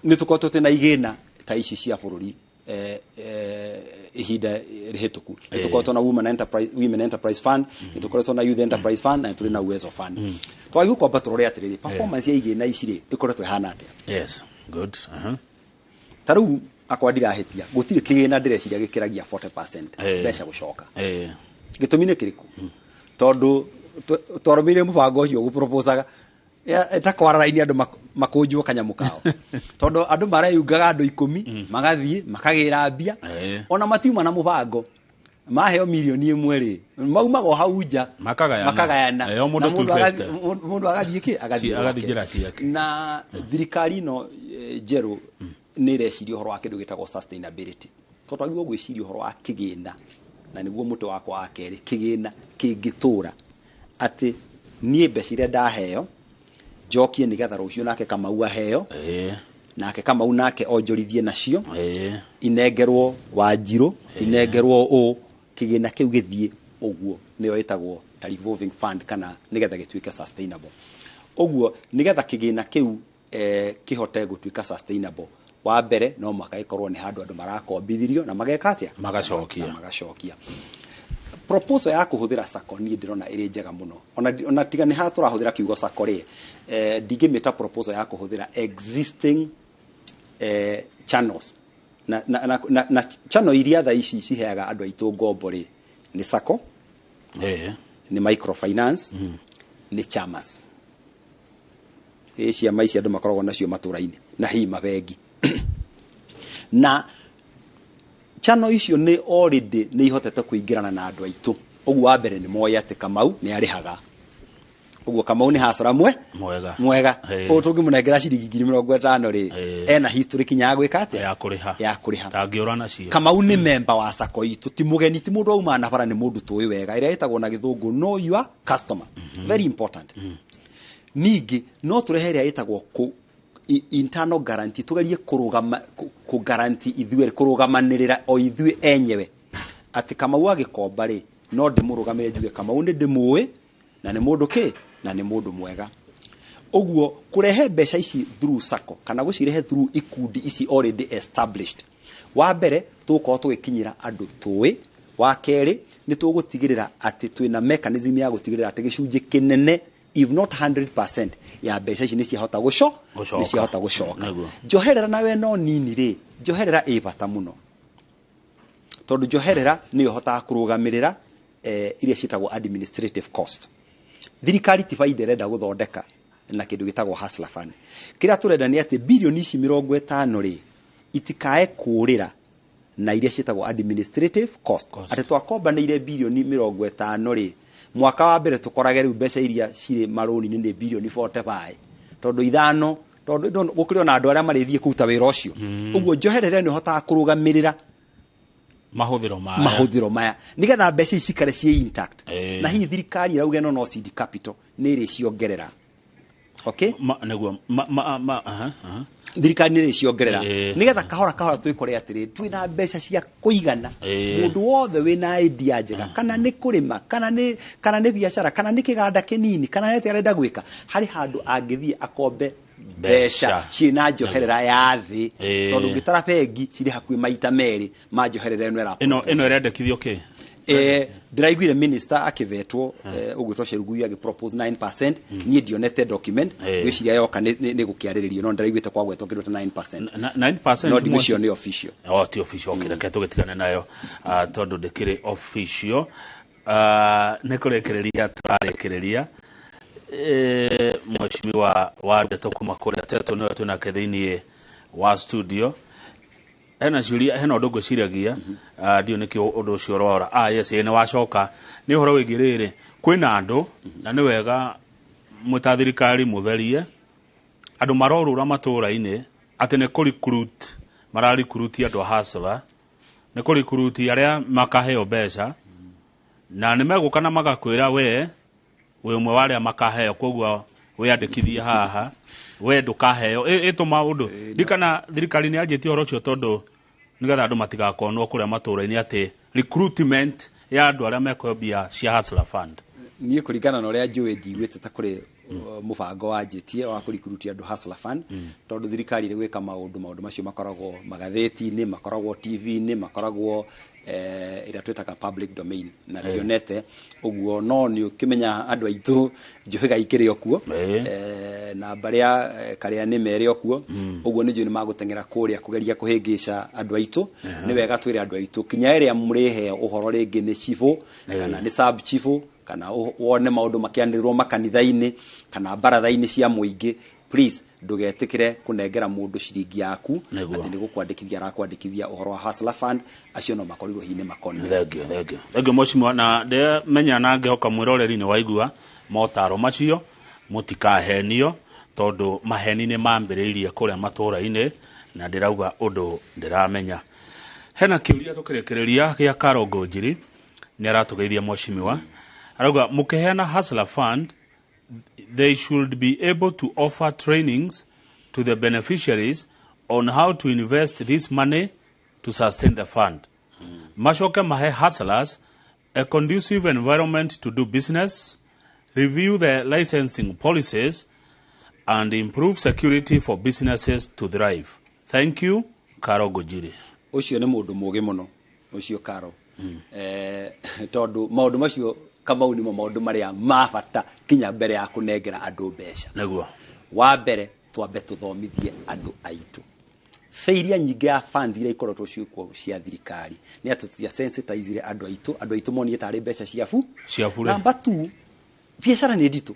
nĩ tũkoretwo twĩna igĩna ta ici cia bũrũri ihinda rĩhĩtũku. Nĩ tũkoretwo na Women Enterprise Fund, nĩ tũkoretwo na Youth Enterprise Fund, na nĩ tũrĩ na Uwezo Fund. Twagĩrĩirwo kwamba tũrore atĩrĩrĩ, performance ya igĩna ici rĩ, ĩkoretwo ĩhana atĩa? Yes, good. Ta rĩu akwa ndirahĩtia, gũtirĩ kĩgĩna ndĩreciria gĩkĩragia 40% mbeca gũcoka. Gĩtũmi nĩ kĩrĩkũ? Tondũ twarũmĩrĩire mũbango ũcio gũproposaga ta kwara raini andũ makũnjwo kanyamũ kao, tondũ andũ mareyungaga andũ 10 magathiĩ makagĩra mbia, ona matiuma na mũbango. Maheo 1 million rĩ, maumaga o hau nja. Makagayana. Makagayana. O mũndũ Na mũndũ 250. mũndũ agathiĩ kĩ, agathiĩ Agathiĩ gwake. Njĩra ciake. Na thirikari ĩno njerũ nĩ ĩreciria ũhoro wa kĩndũ gĩtagwo sustainability, tondũ twagĩrĩirwo gwĩciria ũhoro wa kĩgĩna, na nĩguo mũtĩ wakwa wa kerĩ, kĩgĩna kĩngĩtũra atĩ niĩ mbeca iria ndaheo njokie nĩgetha rũciũ nake Kamau aheo, nake Kamau nake onjorithie nacio, inengerwo Wanjirũ, inengerwo ũ, kĩgĩna kĩu gĩthiĩ ũguo, nĩyo ĩtagwo ta revolving fund, kana nĩgetha gĩtuĩke sustainable ũguo. Nĩgetha kĩgĩna kĩu kĩhote gũtuĩka sustainable, wa mbere no mũhaka gĩkorwo nĩ handũ andũ marakombithirio na mageka atĩa? Magacokia. Na magacokia. Proposal ya kũhũthĩra sacco niĩ ndĩrona ĩrĩ njega mũno, ona tiga nĩ haha tũrahũthĩra kiugo sacco rĩ, ndingĩmĩta proposal ya kũhũthĩra existing channels na channel iria thaa ici ciheaga andũ aitũ ngombo rĩ, nĩ sacco, nĩ microfinance, nĩ chamas. Ciama ici andũ makoragwo nacio matũra-inĩ na hihi mabengi na channel icio nĩ already nĩ ihotete kũingĩrana na andũ aitũ. Ũguo wa mbere nĩ moĩ atĩ Kamau nĩ arĩhaga, ũguo Kamau nĩ hasara mwe mwega mwega. Ũguo tũngĩmũnengera ciringi 50,000 rĩ, ena history kinya ya gwĩka atĩa? Ya kũrĩha. Ya kũrĩha. Ndangĩũra nacio. Kamau nĩ memba wa sacco itũ, ti mũgeni, ti mũndũ wauma na bara, nĩ mũndũ tũĩ wega, ĩrĩa ĩtagwo na gĩthũngũ know your customer. Very important. Ningĩ no tũrehe ĩrĩa ĩtagwo internal guarantee, tũgerie kũrũgama kũ guarantee ithuĩ, kũrũgamanĩrĩra o ithuĩ enyewe, atĩ Kamau agĩkomba rĩ, no ndĩmũrũgamĩre, njuge Kamau nĩ ndĩmũĩ na nĩ mũndũ kĩ na nĩ mũndũ mwega. Ũguo kũrehe mbeca ici through sacco kana gũcirehe through ikundi ici already established, wa mbere tũgũkorwo tũgĩkinyĩra andũ tũĩ, wa kerĩ nĩ tũgũtigĩrĩra atĩ twĩna mechanism ya gũtigĩrĩra atĩ gĩcunjĩ kĩnene, if not 100%, ya mbeca ici nĩ ciahota gũco Gũcoka. nĩ ciahota gũcoka. Njoherera nawe no nini rĩ, njoherera ĩ bata mũno, tondũ njoherera nĩyo ĩhotaga kũrũgamĩrĩra iria ciĩtagwo administrative cost. Thirikari ti baida ĩrenda gũthondeka na kĩndũ gĩtagwo hustler fund. Kĩrĩa tũrenda nĩ atĩ birioni ici 50 rĩ, itikae kũrĩra na iria ciĩtagwo administrative cost, atĩ twakombanĩire birioni 50 rĩ, mwaka wa mbere tũkorage rĩu mbeca iria cirĩ marũni-inĩ nĩ birioni 45, tondũ ithano, tondũ gũkĩrĩ ona andũ arĩa marĩthiĩ kũruta wĩra ũcio. Ũguo njoherera nĩ ũhotaga kũrũgamĩrĩra mahũthĩro maya. Mahũthĩro maya, nĩgetha mbeca ici cikare ciĩ intact. Na hihi thirikari ĩrauga ĩno no seed capital nĩ ĩrĩciongerera, okay? Nĩguo ma, ma, ma, aha, aha. Thirikari nĩ ĩrĩciongerera nĩgetha kahora kahora twĩkore atĩrĩ twĩna mbeca cia kũigana. Mũndũ wothe wĩna idea njega, kana nĩ kũrĩma, kana nĩ biacara, kana nĩ kĩganda kĩnini, kana nĩ atĩa arenda gwĩka, harĩ handũ angĩthiĩ akombe mbeca Mbeca. ciĩna njoherera ya thĩ, tondũ ũngĩtara bengi cirĩ hakuhĩ maita merĩ ma njoherera ĩno ĩra Ĩno ĩrendekithio kĩ? Ndĩraiguire minister akĩvetwo, ũgwĩtwo Chelugui, agĩpropose 9%. Niĩ ndionete document. Ngwĩciria yoka nĩ gũkĩarĩrĩrio, no ndĩraiguĩte kwagwetwo kĩndũ ta 9%. 9%? No ndigwĩciria nĩ official. O ti official. Okay, reke tũgĩtigane nayo, tondũ ndĩkĩrĩ official. Nĩ kũrĩkĩrĩria tũrarĩkĩrĩria. Mheshimiwa wa ndeto kuma kũrĩa Teto nĩwe twĩnake thĩiniĩ wa studio. Hena ciũria, hena ũndũ ngwĩciragia, ndiũ nĩkĩo ũndũ ũcio ũrora. Yes, ĩĩ, nĩ wacoka nĩ ũhoro wĩgiĩ rĩrĩ, kwĩna andũ, na nĩ wega mwĩ ta thirikari mũtherie andũ marorũra matũra-inĩ atĩ nĩ kũ-recruit, mararecruit andũ a hustler, nĩ kũ-recruit arĩa makaheo mbeca, na nĩ megũka na magakwĩra we wĩ ũmwe wa arĩa makaheo, koguo wĩyandĩkithie haha, we ndũkaheo. Ĩtũma ũndũ ndikana thirikari nĩ yanjĩtie ũhoro ũcio, tondũ nĩgetha andũ matigakonwo kũrĩa matũra-inĩ atĩ recruitment ya andũ arĩa mekũheo mbia cia hustler fund. Niĩ kũringana na ũrĩa njũĩ, ndiguĩte ta kũrĩ mũbango wanjĩtie wa kũrecruit andũ hustler fund, tondũ thirikari ĩrĩ gwĩka maũndũ macio makoragwo magathĩti-inĩ, makoragwo TV-inĩ, makoragwo ĩrĩa twĩtaga public domain, na ndionete ũguo. No nĩ ũkĩmenya andũ aitũ njũhĩga ikĩrĩ o kuo, na mbarĩa karĩa nĩ mere o kuo. Ũguo nĩ njũĩ nĩ magũteng'era kũrĩa kũgeria kũhĩngĩca andũ aitũ. Nĩ wega twĩre andũ aitũ kinya ĩrĩa mũrĩheo ũhoro rĩngĩ nĩ cibũ kana nĩ sub chibũ, kana wone maũndũ makĩanĩrĩrwo makanitha-inĩ kana baratha-inĩ cia mũingĩ, please ndũgetĩkĩre kũnengera mũndũ ciringi yaku atĩ nĩ gũkwandĩkithia arakwandĩkithia ũhoro wa hustler fund. Acio no makorirwo hihi nĩ makonire. Thank you, thank you, thank you, mheshimiwa. Na ndemenya na ngĩhoka mwĩroreri nĩ waigua motaro macio, mũtikahenio, tondũ maheni nĩ mambĩrĩirie kũrĩa matũra-inĩ, na ndĩrauga ũndũ ndĩramenya. Hena kĩũria tũkĩrĩkĩrĩria gĩa Karongo Njiri, nĩ aratũgeithia mheshimiwa. Arauga mũkĩheana hustler fund, they should be able to offer trainings to the beneficiaries on how to invest this money to sustain the fund. Macoke mahe hustlers a conducive environment to do business, review the licensing policies, and improve security for businesses to thrive. Thank you, Karo Gojiri. Ũcio nĩ mũndũ mũgĩ mũno ũcio Karo, tondũ maũndũ macio Kamau nĩmo maũndũ marĩa ma bata kinya mbere ya kũnengera andũ mbeca. Wa mbere twambe tũthomithie andũ aitũ. Failure nyingĩ ya funds iria ikoretwo ciĩkuo cia thirikari nĩ atĩ tũtiasensitizire andũ aitũ. Andũ aitũ monire tarĩ mbeca cia bu Cia bure. Number two, biacara nĩ nditũ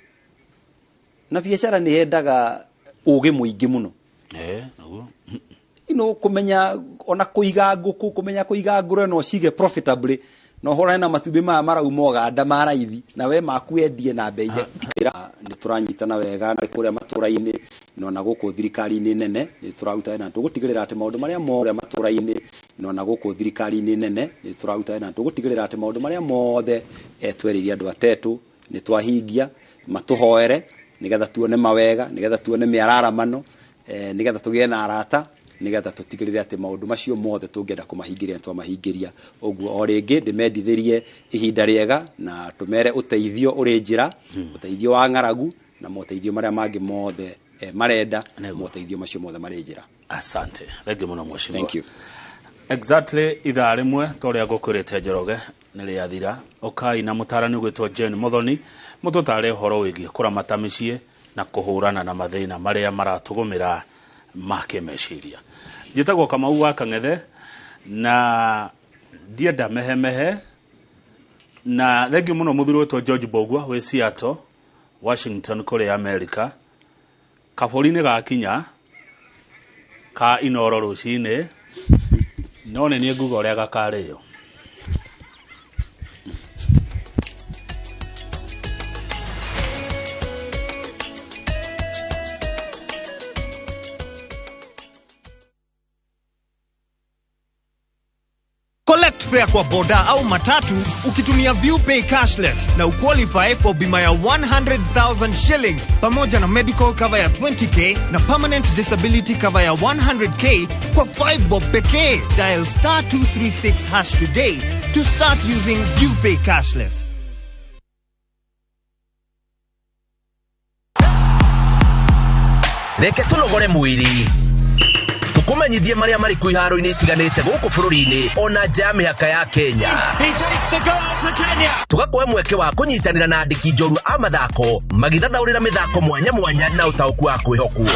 na biacara nĩ yendaga Ũgĩ mũingĩ mũno. Naguo. You know, kũmenya ona kũiga ngũkũ, kũmenya kũiga ngũrwe no cige profitably, na ũhũrane na matumbĩ maya marauma Ũganda ma raithi, na we maku wendie na bei njega. Nĩ tũranyitana wega na kũrĩa matũra-inĩ na ona gũkũ thirikari-inĩ nene nĩ tũraruta wĩra na tũgũtigĩrĩra atĩ maũndũ marĩa mothe matũra-inĩ na ona gũkũ thirikari-inĩ nene nĩ tũraruta wĩra na tũgũtigĩrĩra atĩ maũndũ marĩa mothe twerĩire andũ atetũ nĩ twahingia. Matũhoere nĩgetha tuone mawega, nĩgetha tuone mĩararamano, nĩgetha tũgĩe na arata, nĩgetha tũtigĩrĩre atĩ maũndũ macio mothe tũngĩenda kũmahingĩria nĩ twamahingĩria. Ũguo o rĩngĩ ndĩmendithĩrie ihinda rĩega na tũmere ũteithio ũrĩ njĩra, ũteithio wa ng'aragu na moteithio marĩa mangĩ mothe marenda, moteithio macio mothe marĩ njĩra. Asante, thengiũ mũno mheshimiwa. Thank you. Exactly ithaa rĩmwe ta ũrĩa ngũkwĩrĩte Njoroge nĩ rĩathira. Ũkai na mũtarani ũgwĩtwo Jane Muthoni mũtũtare ũhoro wĩgiĩ kũramata mĩciĩ na kũhũrana na mathĩna marĩa maratũgũmĩra ma kĩmeciria. Njĩtagwo Kamau wa Kang'ethe na ndienda mehemehe, na thengiũ mũno mũthuri wĩtwo George Mbũgua wĩ Seattle, Washington kũrĩa America. Kabũri-inĩ gakinya ka Inoro rũcinĩ, no nĩ niĩ nguga ũrĩa gakarĩo. Collect fare kwa boda au matatu ukitumia ViewPay cashless na uqualify for bima ya 100,000 shillings pamoja na medical cover ya 20k na permanent disability cover ya 100k kwa 5 bob pekee. Dial star 236 hash today to start using ViewPay cashless. Reke tũnogore mwĩrĩ, tũkũmenyithie marĩa marĩ kuo iharo-inĩ itiganĩte gũkũ bũrũri-inĩ ona nja ya mĩhaka ya Kenya. He takes the goal for Kenya. Tũgakũhe mweke wa kũnyitanĩra na andĩki njorua a mathako magĩthathaũrĩra mĩthako mwanya mwanya na ũtaũku wa kwĩhokwo.